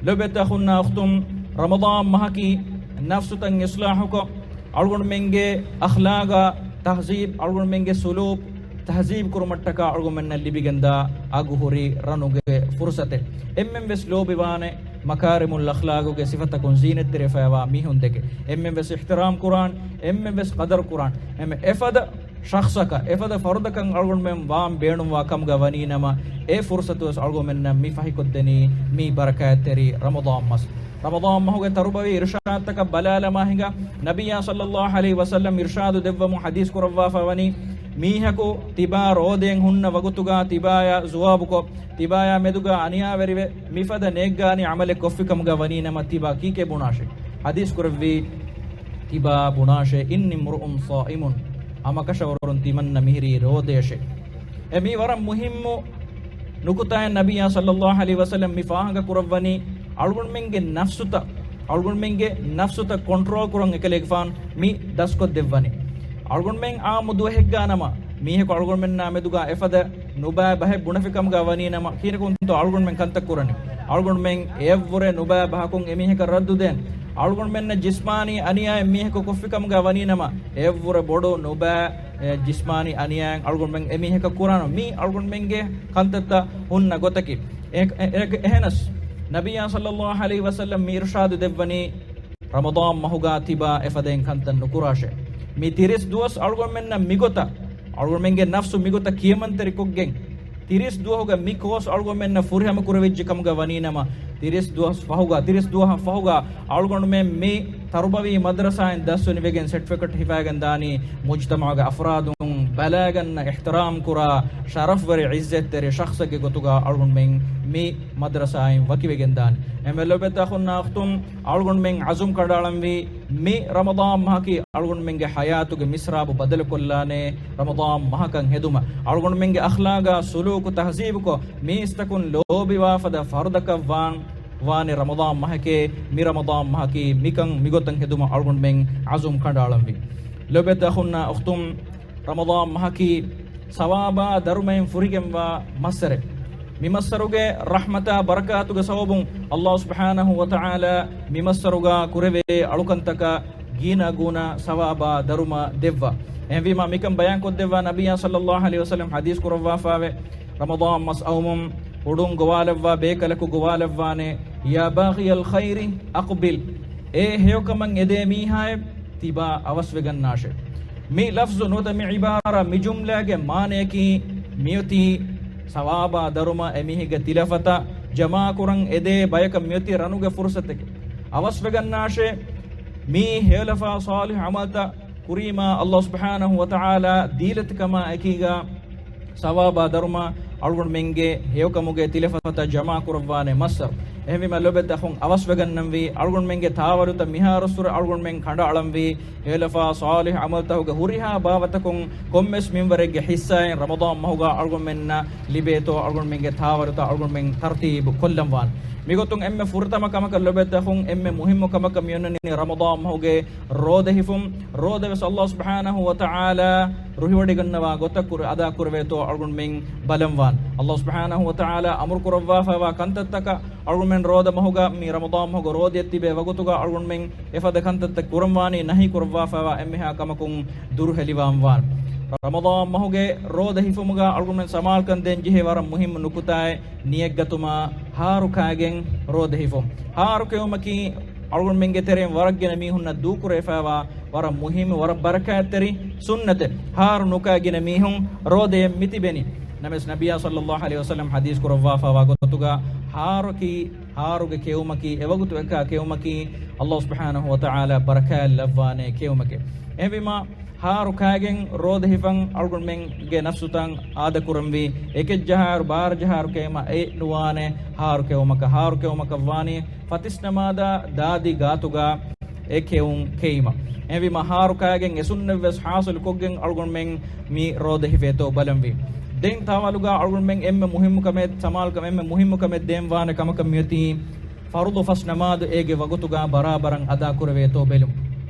ލޯބިވެތި އަޚުންނާ އުޚްތުން، ރަމަޟާން މަހަކީ ނަފްސުތައް އިޞްލާޙުކޮށް، އަޅުގަނޑުމެންގެ އަޚްލާގާ ތަހްޒީބް، އަޅުގަނޑުމެންގެ ސުލޫކް ތަހްޒީބް ކުރުމަށްޓަކާ އަޅުގަނޑުމެންނަށް ލިބިގެންދާ އަގުހުރި ރަނުގެ ފުރުޞަތެއް. އެންމެން ވެސް ލޯބިވާނެ މަކާރިމުލް އަޚްލާގުގެ ސިފަތަކުން ޒީނަތްތެރިވެފައިވާ މީހުން ދެކެ. އެންމެން ވެސް އިޙްތިރާމް ކުރާން، އެންމެން ވެސް ޤަދަރު ކުރާން. އެންމެ އެފަދަ ޝަޚްޞަކަށް، އެފަދަ ފަރުދަކަށް އަޅުގަނޑުމެން ވާން ބޭނުންވާ ކަމުގަ ވަނީނަމަ، އެ ފުރުޞަތު ވެސް އަޅުގަނޑުމެންނަށް މި ފަހިކޮށްދެނީ މި ބަރަކާތްތެރި ރަމަޟާން މަސް. ރަމަޟާން މަހުގެ ތަރުބަވީ އިރުޝާދުތަކަށް ބަލާލަމާ ހިނގާ، ނަބިއްޔާ ޞައްލައްލާހު ޢަލައިހި ވަސައްލަމް އިރުޝާދު ދެއްވަމުން ޙަދީޘް ކުރައްވާފަ ވަނީ، މީހަކު ތިބާ ރޯދައެއް ހުންނަ ވަގުތުގަ ތިބާޔާ ޒުވާބުކޮށް، ތިބާޔާ މެދުގަ އަނިޔާވެރިވެ، މިފަދަ ނޭއްގާނީ ޢަމަލެއް ކޮށްފި ކަމުގަ ވަނީނަމަ، ތިބާ ކީކޭ ބުނާށޭ؟ ޙަދީޘް ކުރެއްވީ، ތިބާ ބުނާށޭ، إني امرؤ صائم، ހަމަކަށަވަރުން ތިމަންނަ މިހިރީ ރޯދަޔަށޭ. އެ މީ ވަރަށް މުހިއްމު ނުކުތާއެއް. ނަބިއްޔާ ޞައްލައްލާހު ޢަލައިހި ވަސައްލަމް މި ފާހަގަ ކުރައްވަނީ، އަޅުގަނޑުމެންގެ ނަފްސުތައް، އަޅުގަނޑުމެންގެ ނަފްސުތައް ކޮންޓްރޯލް ކުރަން އެކަލޭގެފާނު މި ދަސްކޮށްދެއްވަނީ. އަޅުގަނޑުމެން ޢާއްމު ދުވަހެއްގާ ނަމަ، މީހަކު އަޅުގަނޑުމެންނާ މެދުގާ އެފަދަ ނުބައި ބަހެއް ބުނެފި ކަމުގާ ވަނީ ނަމަ، ކިހިނަކުންތޯ އަޅުގަނޑުމެން ކަންތައް ކުރަނީ؟ އަޅުގަނޑުމެން އެއަށްވުރެ ނުބައި ބަހަކުން އެމީހަކަށް ރައްދު ދޭން. އަޅުގަނޑުމެންނަށް ޖިސްމާނީ އަނިޔާއެއް މީހަކު ކޮށްފި ކަމުގާ ވަނީ ނަމަ، އެއަށްވުރެ ބޮޑު ނުބައި، އެ، ޖިސްމާނީ އަނިޔާއެއް އަޅުގަނޑުމެން އެމީހަކަށް ކުރާނަމަ، މީ އަޅުގަނޑުމެންގެ ކަންތައްތައް ހުންނަ ގޮތަކީ. އެ، އެ، އެ، އެހެނަސް، ނަބިއްޔާ ޞައްލައްލާހު ޢަލައިހި ވަސައްލަމް މި އިރުޝާދު ދެއްވަނީ، ރަމަޟާން މަހުގާ ތިބާ އެފަދައިން ކަންތައް ނުކުރާށޭ. މި ތިރީސް ދުވަސް އަޅުގަނޑުމެންނަށް މިގޮތަށް، އަޅުގަނޑުމެންގެ ނަފްސު މިގޮތަށް ކިޔަމަންތެރިކޮށްގެން، ތިރީސް ދުވަހުގަ މި ކޯސް އަޅުގަނޑުމެންނަށް ފުރިހަމަ ކުރެވިއްޖެ ކަމުގަ ވަނީ ނަމަ، ތިރީސް ދުވަސް ފަހުގަ، ތިރީސް ދުވަހަށް ފަހުގަ އަޅުގަނޑުމެން މި ތަރުބަވީ މަދްރަސާއިން ދަސްވެ ނިވެގެން ސެޓްފިކެޓް ހިފައިގެން ދާނީ، މުޖްތަމަޢުގެ އަފްރާދުން ބަލާގަންނަ، އިޙްތިރާމް ކުރާ، ޝަރަފްވެރި ޢިއްޒަތްތެރި ޝަޚްޞެއްގެ ގޮތުގަ އަޅުގަނޑުމެން މި މަދްރަސާއިން ވަކިވެގެން ދާނީ. އެންމެ ލޯބިވެތި އަޚުންނާ އުޚްތުން، އަޅުގަނޑުމެން ޢަޒުމް ކަނޑައަޅަންވީ، މި ރަމަޟާން މަހަކީ އަޅުގަނޑުމެންގެ ޙަޔާތުގެ މިސްރާބު ބަދަލުކޮށްލާނޭ ރަމަޟާން މަހަކަށް ހެދުމަށް. އަޅުގަނޑުމެންގެ އަޚްލާގާ ސުލޫކު ތަހްޒީބުކޮށް، މީސްތަކުން ލޯބިވާ ފަދަ ފަރުދަކަށް ވާން ވާނެ ރަމަޟާން މަހެކޭ. މި ރަމަޟާން މަހަކީ މިކަން މިގޮތަށް ހެދުމަށް އަޅުގަނޑުމެން ޢަޒުމް ކަނޑައަޅަންވީ. ލޯބިވެތި އަޚުންނާ އުޚްތުން، ރަމަޟާން މަހަކީ ސަވާބާ ދަރުމައިން ފުރިގެންވާ މައްސަރެއް. މި މައްސަރުގެ ރަޙްމަތާ ބަރަކާތުގެ ސަބަބުން ﷲ ސުބްޙާނަހޫ ވަތަޢާލާ މި މައްސަރުގާ ކުރެވޭ އަޅުކަންތަކަށް ގިނަ ގުނަ ސަވާބާ ދަރުމަ ދެއްވާ. އެހެންވީމާ، މިކަން ބަޔާންކޮށްދެއްވާ ނަބިއްޔާ ޞައްލައްލާހު ޢަލައިހި ވަސައްލަމް ޙަދީޘް ކުރައްވާފާވެ، ރަމަޟާން މަސް އައުމުން އުޑުން ގޮވާލައްވާ ބޭކަލަކު ގޮވާލައްވާނެ، يا باغي الخير أقبل، އޭ ހެޔޮކަމަށް އެދޭ މީހާއެއް، ތިބާ އަވަސްވެގަންނާށޭ. މި ލަފްޒު ނުވަތަ މި ޢިބާރާ، މި ޖުމްލާގެ މާނަޔަކީ، މިއޮތީ ސަވާބާ ދަރުމަ އެމީހެއްގެ ތިލަފަތަށް ޖަމާކުރަން އެދޭ ބަޔަކަށް މިއޮތީ ރަނުގެ ފުރުޞަތެކޭ. އަވަސްވެގަންނާށޭ. މި ހެޔޮލަފާ ޞާލިޙު ޢަމަލްތައް ކުރީމާ، ﷲ ސުބްޙާނަހޫ ވަތަޢާލާ ދީލަތިކަމާ އެކީގާ ސަވާބާ ދަރުމަ އަޅުގަނޑުމެންގެ ހެޔޮކަމުގެ ތިލަފަތަށް ޖަމާކުރައްވާނެ މައްސަރު. އެހެންވީމަ ލޯބިވެތި އަޚުން، އަވަސްވެގަންނަންވީ އަޅުގަނޑުމެންގެ ތާވަރުތައް މިހާރުއްސުރެ އަޅުގަނޑުމެން ކަނޑައަޅަންވީ ހެޔޮލަފާ ޞާލިޙު ޢަމަލްތަހުގެ ހުރިހާ ބާވަތަކުން ކޮންމެސް މިންވަރެއްގެ ޙިއްޞާއެއް ރަމަޟާން މަހުގަ އަޅުގަނޑުމެންނަށް ލިބޭތޯ އަޅުގަނޑުމެންގެ ތާވަރުތައް އަޅުގަނޑުމެން ތަރުތީބު ކޮށްލަންވާނެ. މިގޮތުން އެންމެ ފުރަތަމަ ކަމަކަށް ލޯބިވެތި އަޚުން، އެންމެ މުހިއްމު ކަމަކަށް މިއޮންނަނީ ރަމަޟާން މަހުގެ ރޯދަ ހިފުން. ރޯދަ ވެސް ﷲ ސުބްޙާނަހޫ ވަތަޢާލާ ރުހިވޮޑިގަންނަވާ ގޮތަށް ކުރި އަދާ ކުރެވޭތޯ އަޅުގަނޑުމެން ބަލަންވާން. ﷲ ސުބްޙާނަހޫ ވަތަޢާލާ އަމުރު ކުރައްވާފައިވާ ކަންތައްތަކަށް އަޅުގަނޑުމެން ރޯދަ މަހުގަ މި ރަމަޟާން މަހުގަ ރޯދައަށް ތިބޭ ވަގުތުގަ އަޅުގަނޑުމެން އެފަދަ ކަންތައްތައް ކުރަންވާނީ ނަހީ ކުރައްވާފައިވާ އެންމެހާ ކަމަކުން ދުރުހެލިވާންވާން. ރަމަޟާން މަހުގެ ރޯދަ ހިފުމުގަ އަޅުގަނޑުމެން ސަމާލުކަން ދޭން ޖެހޭ ވަރަށް މުހިއްމު ނުކުތާއެއް ނިޔަތްގަތުމާ ހާރު ކާގެން ރޯދަ ހިފުން. ހާރު ކެއުމަކީ އަޅުގަނޑުމެންގެ ތެރެއިން ވަރަށް ގިނަ މީހުންނަށް ދޫކުރެވިފައިވާ ވަރަށް މުހިއްމު، ވަރަށް ބަރަކާތްތެރި ސުންނަތެއް. ހާރު ނުކާ ގިނަ މީހުން ރޯދައެއް މިތިބެނީ. ނަމަވެސް ނަބިއްޔާ ޞައްލައްލާހު ޢަލައިހި ވަސައްލަމަ ޙަދީޘް ކުރައްވާފައިވާ ގޮތުގަ ހާރަކީ، ހާރުގެ ކެއުމަކީ، އެވަގުތު އެކާ ކެއުމަކީ، ﷲ ސުބްޙާނަހޫ ވަތަޢާލާ ބަރަކާތް ލައްވާނޭ ކެއުމެކޭ. އެހެންވީމާ، ހާރު ކާގެން ރޯދަ ހިފަން އަޅުގަނޑުމެންގެ ނަފްސުތައް އާދަކުރަންވީ، އެކެއް ޖަހާއިރު ބާރަ ޖަހާއިރު ކެއުމަށް އެ ނުވާނެ ހާރު ކެއުމަކަށް. ހާރު ކެއުމަކަށް ވާނީ ފަތިސް ނަމާދާ ދާދި ގާތުގަ އެ ކެއުން ކެއީމަ. އެހެންވީމަ ހާރު ކާގެން އެ ސުންނަތްވެސް ޙާޞިލުކޮށްގެން އަޅުގަނޑުމެން މި ރޯދަ ހިފޭތޯ ބަލަންވީ. ދެން ތާވާލުގަ އަޅުގަނޑުމެން އެންމެ މުހިއްމު ކަމެއް، ސަމާލުކަމެއް، އެންމެ މުހިއްމު ކަމެއް ދޭންވާނެ ކަމަކަށް މިއޮތީ ފަރުޟު ފަސް ނަމާދު އޭގެ ވަގުތުގަ ބަރާބަރަށް އަދާކުރެވޭތޯ ބެލުން.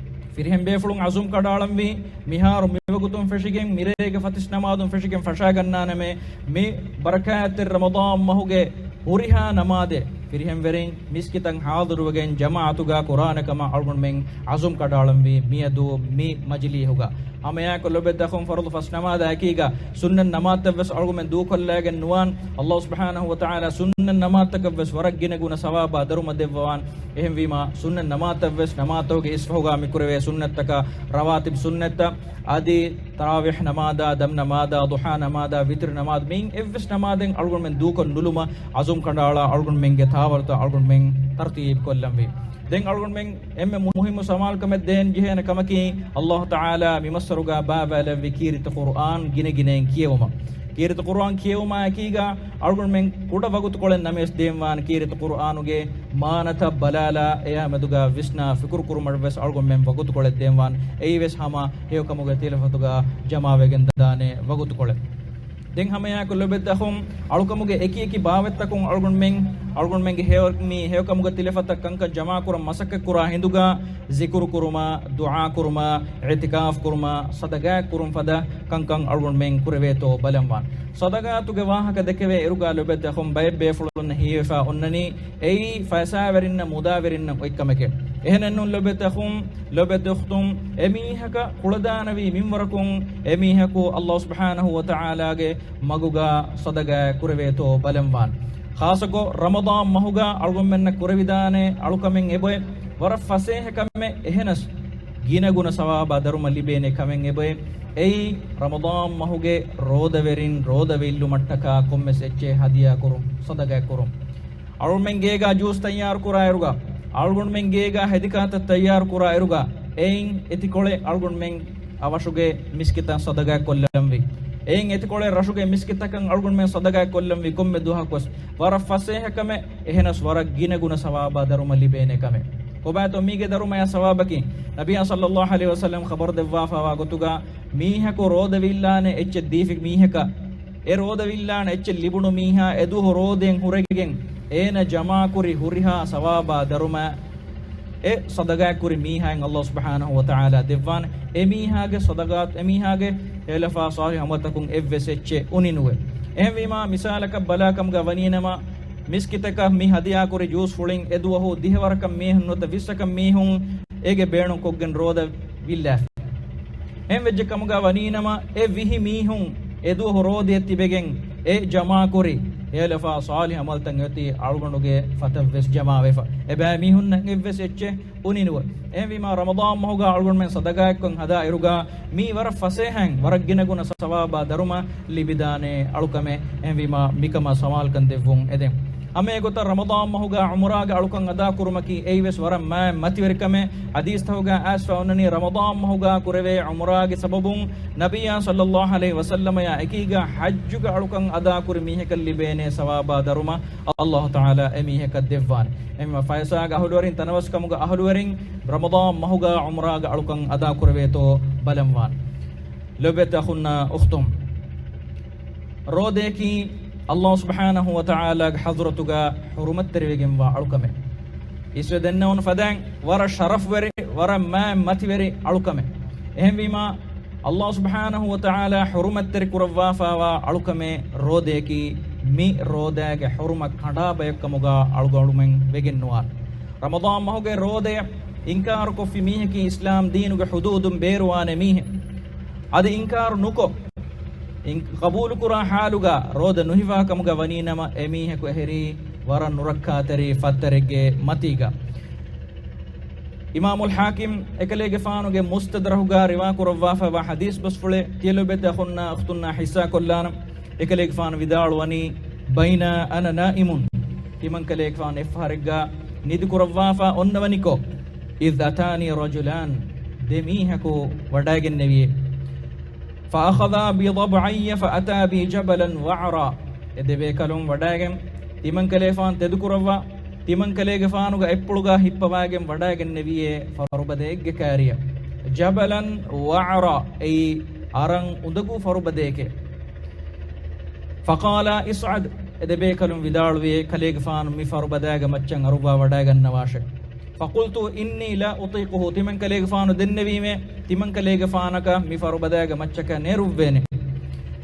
ފިރިހެން ބޭފުޅުން ޢަޒުމް ކަނޑައަޅަންވީ، މިހާރު މިވަގުތުން ފެށިގެން މިރޭގެ ފަތިސް ނަމާދުން ފެށިގެން ފަށާގަންނާނަމޭ، މި ބަރަކާތްތެރި ރަމަޟާން މަހުގެ ހުރިހާ ނަމާދެއް ފިރިހެންވެރިން މިސްކިތަށް ޙާޟިރުވެގެން ޖަމާޢަތުގަ ކުރާނެ ކަމަށް އަޅުގަނޑުމެން ޢަޒުމް ކަނޑައަޅަންވީ މިއަދު މި މަޖިލީހުގަ. ހަމައެއާއެކު ލޮބުވެތި އަޚުން، ފަރުޟު ފަސް ނަމާދާ އެކީގަ ސުންނަތް ނަމާދުތައްވެސް އަޅުގަނޑުމެން ދޫކޮށްލައިގެން ނުވާން. ﷲ ސުބްޙާނަހޫ ވަތަޢާލާ ސުންނަތް ނަމާދުތަކަށްވެސް ވަރަށް ގިނަ ގުނަ ސަވާބާ ދަރުމަ ދެއްވަވާން. އެހެންވީމާ، ސުންނަތް ނަމާދުތައްވެސް ނަމާދުތަކުގެ އިސްފަހުގަ މިކުރެވޭ ސުންނަތްތަކަށް، ރަވާތިބު ސުންނަތްތައް އަދި ތަރާވީޙް ނަމާދާ، ދަމް ނަމާދާ، ޟުޙާ ނަމާދާ، ވިތުރު ނަމާދު، މިއިން އެއްވެސް ނަމާދެއް އަޅުގަނޑުމެން ދޫކޮށް ނުލުމަށް ޢަޒުމް ކަނޑައަޅާ އަޅުގަނޑުމެންގެ ތާވަލުތައް އަޅުގަނޑުމެން ތަރުތީބު ކޮށްލަންވީ. ދެން އަޅުގަނޑުމެން އެންމެ މުހިއްމު ސަމާލުކަމެއް ދޭން ޖެހޭނެ ކަމަކީ، ﷲ ތަޢާލާ މި މައްސަރުގަ ބާވާލެއްވި ކީރިތި ޤުރުއާން ގިނަގިނައިން ކިޔެވުމަށް. ކީރިތި ޤުރުއާން ކިޔެވުމާ އެކީގަ އަޅުގަނޑުމެން ކުޑަ ވަގުތުކޮޅެއް ނަމަވެސް ދޭންވާން ކީރިތި ޤުރުއާނުގެ މާނަތައް ބަލާލާ، އެއާ މެދުގަ ވިސްނާ ފިކުރު ކުރުމަށްވެސް އަޅުގަނޑުމެން ވަގުތުކޮޅެއް ދޭންވާން. އެއީވެސް ހަމަ ހެޔޮކަމުގެ ތިލަފަތުގަ ޖަމާވެގެން ދާނެ ވަގުތުކޮޅެއް. ދެން ހަމައެއާއެކު ލޮބުވެތި އަޚުން، އަޅުކަމުގެ އެކި އެކި ބާވަތްތަކުން އަޅުގަނޑުމެން، އަޅުގަނޑުމެންގެ ހެޔޮ-، މި ހެޔޮކަމުގެ ތިލަފަތަށް ކަންކަން ޖަމާކުރަން މަސައްކަތްކުރާ ހިނދުގަ، ޒިކުރު ކުރުމާ، ދުޢާ ކުރުމާ، އިޢްތިކާފް ކުރުމާ، ޞަދަޤާތް ކުރުން ފަދަ ކަންކަން އަޅުގަނޑުމެން ކުރެވޭތޯ ބަލަންވާން. ޞަދަޤާތުގެ ވާހަކަ ދެކެވޭ އިރުގަ ލޮބުވެތި އަޚުން، ބައެއް ބޭފުޅުންނަށް ހީވެފަ އޮންނަނީ އެއީ ފައިސާވެރިންނަށް، މުދާވެރިންނަށް އޮތް ކަމެކޭ. އެހެނެއްނޫން ލޮބުވެތި އަޚުން، ލޮބުވެތި އުޚްތުން، އެމީހަކަށް ކުޅަދާނަވީ މިންވަރަކުން އެމީހަކު ﷲ ސުބްޙާނަހޫ ވަތަޢާލާގެ މަގުގަ ޞަދަޤާތް ކުރެވޭތޯ ބަލަންވާން. ޚާއްޞަކޮށް ރަމަޟާން މަހުގަ އަޅުގަނޑުމެންނަށް ކުރެވިދާނެ އަޅުކަމެއް އެބައޮތް، ވަރަށް ފަސޭހަ ކަމެއް، އެހެނަސް ގިނަގުނަ ސަވާބާ ދަރުމަ ލިބޭނެ ކަމެއް އެބައޮތް. އެއީ ރަމަޟާން މަހުގެ ރޯދަވެރިން ރޯދަ ވެއްލުމަށްޓަކާ ކޮންމެސް އެއްޗެއް ހަދިޔާ ކުރުން، ޞަދަޤާތް ކުރުން. އަޅުގަނޑުމެން ގޭގަ ޖޫސް ތައްޔާރު ކުރާ އިރުގަ، އަޅުގަނޑުމެން ގޭގަ ހެދި ކާތައް ތައްޔާރު ކުރާ އިރުގަ، އެއިން އެތިކޮޅެއް އަޅުގަނޑުމެން އަވަށުގެ މިސްކިތަށް ޞަދަޤާތް ކޮށްލަންވީ. އެއިން އެތިކޮޅެއް ރަށުގެ މިސްކިތްތަކަށް އަޅުގަނޑުމެން ޞަދަޤާތް ކޮށްލަންވީ ކޮންމެ ދުވަހަކުވެސް. ވަރަށް ފަސޭހަ ކަމެއް، އެހެނަސް ވަރަށް ގިނަގުނަ ސަވާބާ ދަރުމަ ލިބޭނެ ކަމެއް. ކޮބާތޯ މީގެ ދަރުމަޔާ ސަވާބަކީ؟ ނަބިއްޔާ ޞައްލައްލާހު ޢަލައިހި ވަސައްލަމަ ޚަބަރު ދެއްވާފައިވާ ގޮތުގަ، މީހަކު ރޯދަ ވިއްލާނެ އެއްޗެއް ދީފި މީހަކަށް، އެ ރޯދަ ވިއްލާނެ އެއްޗެއް ލިބުނު މީހާ އެ ދުވަހު ރޯދައިން ހުރެގެން އޭނަ ޖަމާކުރި ހުރިހާ ސަވާބާ ދަރުމަ އެ ޞަދަޤާތް ކުރި މީހާއިން ﷲ ސުބްޙާނަހޫ ވަތަޢާލާ ދެއްވާނެ. އެ މީހާގެ ޞަދަޤާތް، އެ މީހާގެ ހެޔޮލަފާ ޞާލިޙު ޢަމަލުތަކުން އެއްވެސް އެއްޗެއް އުނިނުވޭ. އެހެންވީމާ، މިސާލަކަށް ބަލާކަމުގަ ވަނީނަމަ، މިސްކިތަކަށް މި ހަދިޔާކުރި ޖޫސް ފުޅިން އެ ދުވަހު ދިހަވަރަކަށް މީހުން ނުވަތަ ވިއްސަކަށް މީހުން އޭގެ ބޭނުންކޮށްގެން ރޯދަ ވިއްލާފި. އެހެންވެއްޖެ ކަމުގަ ވަނީނަމަ، އެ ވިހި މީހުން އެ ދުވަހު ރޯދައަށް ތިބެގެން އެ ޖަމާކުރި ހެޔޮލަފާ ޞާލިޙު ޢަމަލުތައް އޮތީ އަޅުގަނޑުގެ ފަތަށްވެސް ޖަމާވެފަ. އެބައިމީހުންނަށް އެއްވެސް އެއްޗެއް އުނިނުވޭ. އެހެންވީމާ، ރަމަޟާން މަހުގަ އަޅުގަނޑުމެން ޞަދަޤާތްކޮށް ހަދާ އިރުގަ މީ ވަރަށް ފަސޭހައިން ވަރަށް ގިނަގުނަ ސަވާބާ ދަރުމަ ލިބިދާނެ އަޅުކަމެއް. އެހެންވީމާ، މިކަމަށް ސަމާލުކަން ދެއްވުން އެދެން. ހަމައެގޮތަށް ރަމަޟާން މަހުގަ ޢުމްރާގެ އަޅުކަން އަދާކުރުމަކީ އެއީވެސް ވަރަށް މާތް މަތިވެރި ކަމެއް. ޙަދީޘްތަކުގަ އައިސްފަ އޮންނަނީ ރަމަޟާން މަހުގަ ކުރެވޭ ޢުމްރާގެ ސަބަބުން ނަބިއްޔާ ޞައްލައްލާހު ޢަލައިހި ވަސައްލަމަޔާ އެކީގަ ޙައްޖުގެ އަޅުކަން އަދާކުރި މީހަކަށް ލިބޭނޭ ސަވާބާ ދަރުމަ ﷲ ތަޢާލާ އެމީހަކަށް ދެއްވާނެ. އެހެންވީމަ ފައިސާގެ އަހުލުވެރިން، ތަނަވަސްކަމުގެ އަހުލުވެރިން ރަމަޟާން މަހުގަ ޢުމްރާގެ އަޅުކަން އަދާކުރެވޭތޯ ބަލަންވާން. ލޮބުވެތި އަޚުންނާ އުޚްތުން، ރޯދައަކީ ﷲ ސުބްޙާނަހޫ ވަތަޢާލާގެ ޙަޟްރަތުގަ ޙުރުމަތްތެރިވެގެންވާ އަޅުކަމެއް. އިސްވެ ދެންނެވުނު ފަދައިން ވަރަށް ޝަރަފްވެރި، ވަރަށް މާތް މަތިވެރި އަޅުކަމެއް. އެހެންވީމާ، ﷲ ސުބްޙާނަހޫ ވަތަޢާލާ ޙުރުމަތްތެރި ކުރައްވާފައިވާ އަޅުކަމެއް ރޯދައަކީ، މި ރޯދައިގެ ޙުރުމަތް ކަނޑާ ބަޔަކު ކަމުގަ އަޅުގަނޑުމެން ވެގެން ނުވާނެ. ރަމަޟާން މަހުގެ ރޯދަޔަށް އިންކާރުކޮށްފި މީހަކީ އިސްލާމް ދީނުގެ ޙުދޫދުން ބޭރުވާނެ މީހެއް. އަދި އިންކާރު ނުކޮށް، އިން-، ޤަބޫލުކުރާ ޙާލުގަ ރޯދަ ނުހިފާ ކަމުގަ ވަނީނަމަ، އެމީހަކު އެހެރީ ވަރަށް ނުރައްކާތެރި ފައްތަރެއްގެ މަތީގަ. އިމާމުލް ޙާކިމް އެކަލޭގެފާނުގެ މުސްތަދްރަކުގަ ރިވާކުރައްވާފައިވާ ޙަދީޘް ބަސްފުޅެއް ތިޔަ ލޮބުވެތި އަޚުންނާ އުޚްތުންނާ ޙިއްޞާކޮށްލާނަން. އެކަލޭގެފާނު ވިދާޅުވަނީ، بينا أنا نائم، ތިމަންކަލޭގެފާނު އެއްފަހަރެއްގަ ނިދިކުރައްވާފަ އޮންނަވަނިކޮށް، إذ أتاني رجلان، ދެ މީހަކު ވަޑައިގެންނެވިއޭ. فأخذا بضبعي فأتا بي جبلا وعرا، އެ ދެބޭކަލުން ވަޑައިގެން ތިމަންކަލޭގެފާނު ތެދުކުރައްވާ، ތިމަންކަލޭގެފާނުގެ އަތްޕުޅުގަ ހިއްޕަވައިގެން ވަޑައިގެންނެވިއޭ ފަރުބަދައެއްގެ ކާރިއަށް. جبلا وعرا، އެއީ އަރަން އުނދަގޫ ފަރުބަދައެކޭ. فقالا اصعد، އެ ދެބޭކަލުން ވިދާޅުވިއޭ، ކަލޭގެފާނު މި ފަރުބަދައިގެ މައްޗަށް އަރުއްވާ ވަޑައިގަންނަވާށޭ. فقلت إني لا أطيقه، ތިމަންކަލޭގެފާނު ދެންނެވީމޭ، ތިމަންކަލޭގެފާނަކަށް މި ފަރުބަދައިގެ މައްޗަކަށް ނޭރުއްވޭނެ.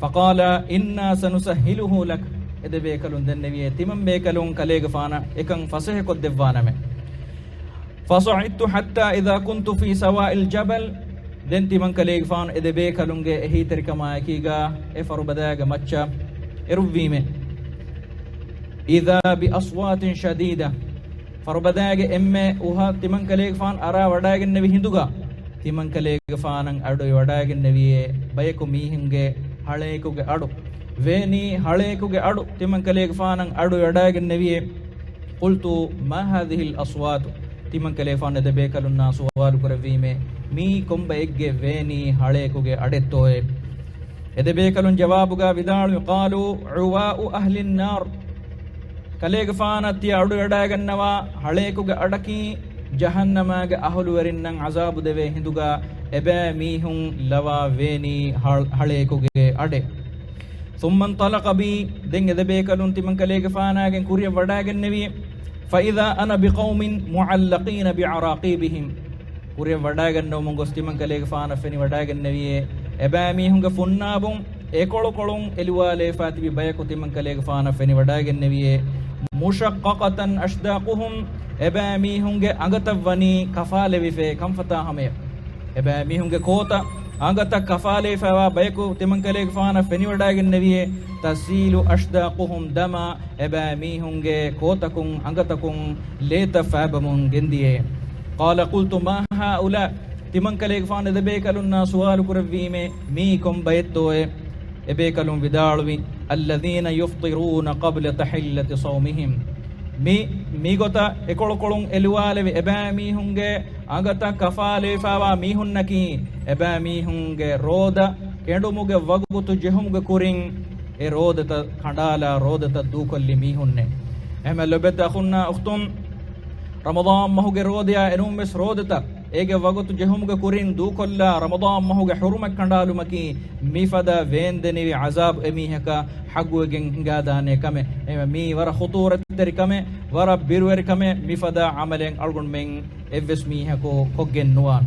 فقالا إنا سنسهله لك، އެ ދެބޭކަލުން ދެންނެވިއޭ، ތިމަންބޭކަލުން ކަލޭގެފާނަށް އެކަން ފަސޭހަކޮށްދެއްވާނަމޭ. فصعدت حتى إذا كنت في سواء الجبل، ދެން ތިމަންކަލޭގެފާނު އެ ދެބޭކަލުންގެ އެހީތެރިކަމާއެކީގަ އެ ފަރުބަދައިގެ މައްޗަށް އެރުއްވީމޭ. إذا بأصوات شديدة، ފަރުބަދައިގެ އެންމެ އުހަށް ތިމަންކަލޭގެފާނު އަރާ ވަޑައިގެންނެވި ހިނދުގަ، ތިމަންކަލޭގެފާނަށް އަޑުއިވަޑައިގެންނެވިއޭ ބަޔަކު މީހުންގެ ހަޅޭކުގެ އަޑު. ވޭނީ ހަޅޭކުގެ އަޑު ތިމަންކަލޭގެފާނަށް އަޑުއިވަޑައިގެންނެވިއޭ. قلت ما هذه الأصوات؟ ތިމަންކަލޭގެފާނު އެ ދެބޭކަލުންނާ ސުވާލު ކުރެއްވީމޭ، މީ ކޮންބައެއްގެ ވޭނީ ހަޅޭކުގެ އަޑެއްތޯއޭ؟ އެ ދެބޭކަލުން ޖަވާބުގަ ވިދާޅުވި، قالوا عواء أهل النار. ކަލޭގެފާނަށް ތިޔަ އަޑުއަޑައިގަންނަވާ ހަޅޭކުގެ އަޑަކީ، ޖަހަންނަމާގެ އަހުލުވެރިންނަށް ޢަޒާބު ދެވޭ ހިނދުގަ އެބައިމީހުން ލަވާ ވޭނީ ހަ-، ހަޅޭކުގެ އަޑެއް. ثم انطلق بي، ދެން އެ ދެބޭކަލުން ތިމަންކަލޭގެފާނާގެން ކުރިއަށް ވަޑައިގެންނެވި. فإذا أنا بقوم معلقين بعراقيبهم. ކުރިއަށް ވަޑައިގަންނަވަމުން ގޮސް ތިމަންކަލޭގެފާނަށް ފެނިވަޑައިގެންނެވިއޭ، އެބައިމީހުންގެ ފުންނާބުން އެކޮޅުކޮޅުން އެލުވާލައިފާ ތިބި ބަޔަކު ތިމަންކަލޭގެފާނަށް ފެނިވަޑައިގެންނެވިއޭ. مشققة أشداقهم، އެބައިމީހުންގެ އަނގަތައް ވަނީ ކަފާލެވިފައި ކަންފަތާ ހަމަޔަށް. އެބައިމީހުންގެ ކޯތައް އަނގަތައް ކަފާލައިފައިވާ ބަޔަކު ތިމަންކަލޭގެފާނަށް ފެނިވަޑައިގެންނެވިއޭ. تسيل أشداقهم دما، އެބައިމީހުންގެ ކޯތަކުން އަނގަތަކުން ލޭތައް ފައިބަމުން ގެންދިޔައޭ. قال قلت ما هؤلاء؟ ތިމަންކަލޭގެފާނު އެ ދެބޭކަލުންނާ ސުވާލު ކުރެއްވީމޭ، މީ ކޮން ބައެއްތޯއޭ؟ އެބޭކަލުން ވިދާޅުވި، الذين يفطرون قبل تحلة صومهم. މި، މިގޮތަށް އެކޮޅުކޮޅުން އެލުވާލެވި އެބައިމީހުންގެ އަނގަތައް ކަފާލެވިފައިވާ މީހުންނަކީ، އެބައިމީހުންގެ ރޯދަ ކެނޑުމުގެ ވަގުތު ޖެހުމުގެ ކުރިން އެ ރޯދަތައް ކަނޑާލާ ރޯދަތައް ދޫކޮށްލި މީހުންނޭ. އެހެން ލޮބެތި އަޚުންނާ އުޚްތުން، ރަމަޟާން މަހުގެ ރޯދަޔާ އެނޫންވެސް ރޯދަތައް އޭގެ ވަގުތު ޖެހުމުގެ ކުރިން ދޫކޮށްލާ ރަމަޟާން މަހުގެ ޙުރުމަތް ކަނޑާލުމަކީ މިފަދަ ވޭންދެނިވި ޢަޒާބު އެމީހަކަށް ޙައްޤުވެގެން ހިނގާދާނޭ ކަމެއް. އެހެންވެ މީ ވަރަށް ޚުޠޫރަތްތެރި ކަމެއް، ވަރަށް ބިރުވެރި ކަމެއް. މިފަދަ ޢަމަލެއް އަޅުގަނޑުމެން އެއްވެސް މީހަކު ކޮށްގެން ނުވާން.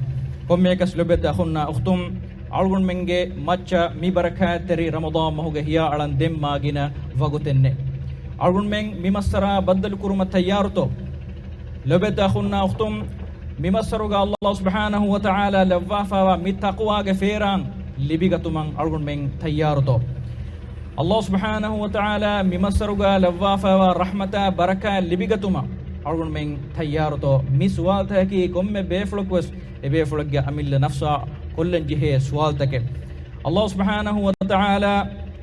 ކޮންމެއަކަސް ލޮބެތި އަޚުންނާ އުޚްތުން، އަޅުގަނޑުމެންގެ މައްޗަށް މި ބަރަކާތްތެރި ރަމަޟާން މަހުގެ ހިޔާ އަޅަން ދެން މާގިނަ ވަގުތެއް ނެތް. އަޅުގަނޑުމެން މި މައްސަރާ ބައްދަލު ކުރުމަށް ތައްޔާރުތޯ؟ ލޮބެތި އަޚުންނާ އުޚްތުން، މި މައްސަރުގަ ﷲ ސުބްޙާނަހޫ ވަތަޢާލާ ލައްވާފައިވާ މި ތަޤްވާގެ ފޭރާން ލިބިގަތުމަށް އަޅުގަނޑުމެން ތައްޔާރުތޯ؟ ﷲ ސުބްޙާނަހޫ ވަތަޢާލާ މި މައްސަރުގަ ލައްވާފައިވާ ރަޙްމަތާ ބަރަކާތް ލިބިގަތުމަށް އަޅުގަނޑުމެން ތައްޔާރުތޯ؟ މި ސުވާލުތަކަކީ ކޮންމެ ބޭފުޅަކުވެސް އެބޭފުޅެއްގެ އަމިއްލަ ނަފްސާ ކޮށްލަން ޖެހޭ ސުވާލުތަކެއް. ﷲ ސުބްޙާނަހޫ ވަތަޢާލާ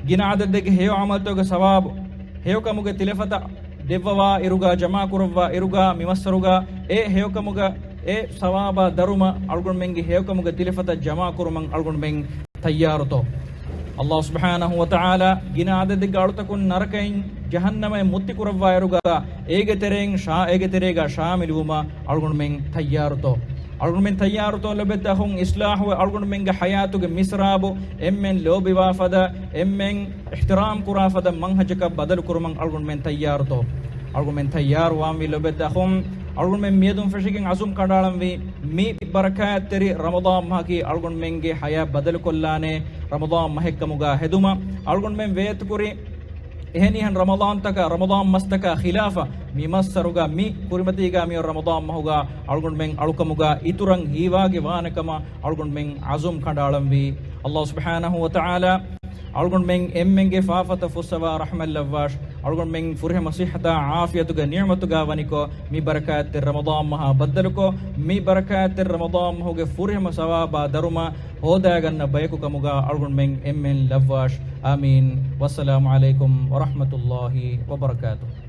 ގިނަ އަދަދެއްގެ ހެޔޮ ޢަމަލުތަކުގެ ސަވާބު ހެޔޮކަމުގެ ތިލަފަތަށް ދެއްވަވާ އިރުގަ، ޖަމާކުރައްވާ އިރުގަ، މި މައްސަރުގަ އެ ހެޔޮކަމުގަ އެ ސަވާބާ ދަރުމަ އަޅުގަނޑުމެންގެ ހެޔޮކަމުގެ ތިލަފަތަށް ޖަމާކުރުމަށް އަޅުގަނޑުމެން ތައްޔާރުތޯ؟ ﷲ ސުބްޙާނަހޫ ވަތަޢާލާ ގިނަ އަދަދެއްގެ އަޅުތަކުން ނަރަކައިން ޖަހަންނަމަށް މުއްތިކުރައްވާ އިރުގަ އޭގެ ތެރެއިން ޝާ-، އޭގެ ތެރޭގަ ޝާމިލުވުމަށް އަޅުގަނޑުމެން ތައްޔާރުތޯ؟ އަޅުގަނޑުމެން ތައްޔާރުތޯ ލޮބެތި އަޚުން އިޞްލާޙުވެ އަޅުގަނޑުމެންގެ ޙަޔާތުގެ މިސްރާބު އެންމެން ލޯބިވާ ފަދަ، އެންމެން އިޙްތިރާމް ކުރާ ފަދަ މަންހަޖަކަށް ބަދަލު ކުރުމަށް އަޅުގަނޑުމެން ތައްޔާރުތޯ؟ އަޅުގަނޑުމެން ތައްޔާރުވާންވީ ލޮބެތި އަޚުން، އަޅުގަނޑުމެން މިއަދުން ފެށިގެން ޢަޒުމް ކަނޑައަޅަންވީ މި ބަރަކާތްތެރި ރަމަޟާން މަހަކީ އަޅުގަނޑުމެންގެ ޙަޔާތް ބަދަލުކޮށްލާނޭ ރަމަޟާން މަހެއްކަމުގަ ހެދުމަށް. އަޅުގަނޑުމެން ވޭތުކުރި އެހެނިހެން ރަމަޟާންތަކާ، ރަމަޟާން މަސްތަކާ ޚިލާފަށް މި މައްސަރުގަ މި ކުރިމަތީގަ މިއޮތް ރަމަޟާން މަހުގަ އަޅުގަނޑުމެން އަޅުކަމުގަ އިތުރަށް ހީވާގި ވާނެކަމަށް އަޅުގަނޑުމެން ޢަޒުމް ކަނޑައަޅަންވީ. ﷲ ސުބްޙާނަހޫ ވަތަޢާލާ އަޅުގަނޑުމެން އެންމެންގެ ފާފަތައް ފުއްސަވާ ރަޙްމަތްލައްވާށި. އަޅުގަނޑުމެން ފުރިހަމަ ޞިއްޙަތާ ޢާފިޔަތުގެ ނިޢުމަތުގާ ވަނިކޮށް، މި ބަރަކާތްތެރި ރަމަޟާން މަހާ ބައްދަލުކޮށް، މި ބަރަކާތްތެރި ރަމަޟާން މަހުގެ ފުރިހަމަ ސަވާބާ ދަރުމަ ހޯދާގަންނަ ބަޔަކު ކަމުގާ އަޅުގަނޑުމެން އެންމެން ލައްވާށި. އާމީން. ވައްސަލާމު ޢަލައިކުމް ވަރަޙްމަތުﷲި ވަބަރަކާތުހު.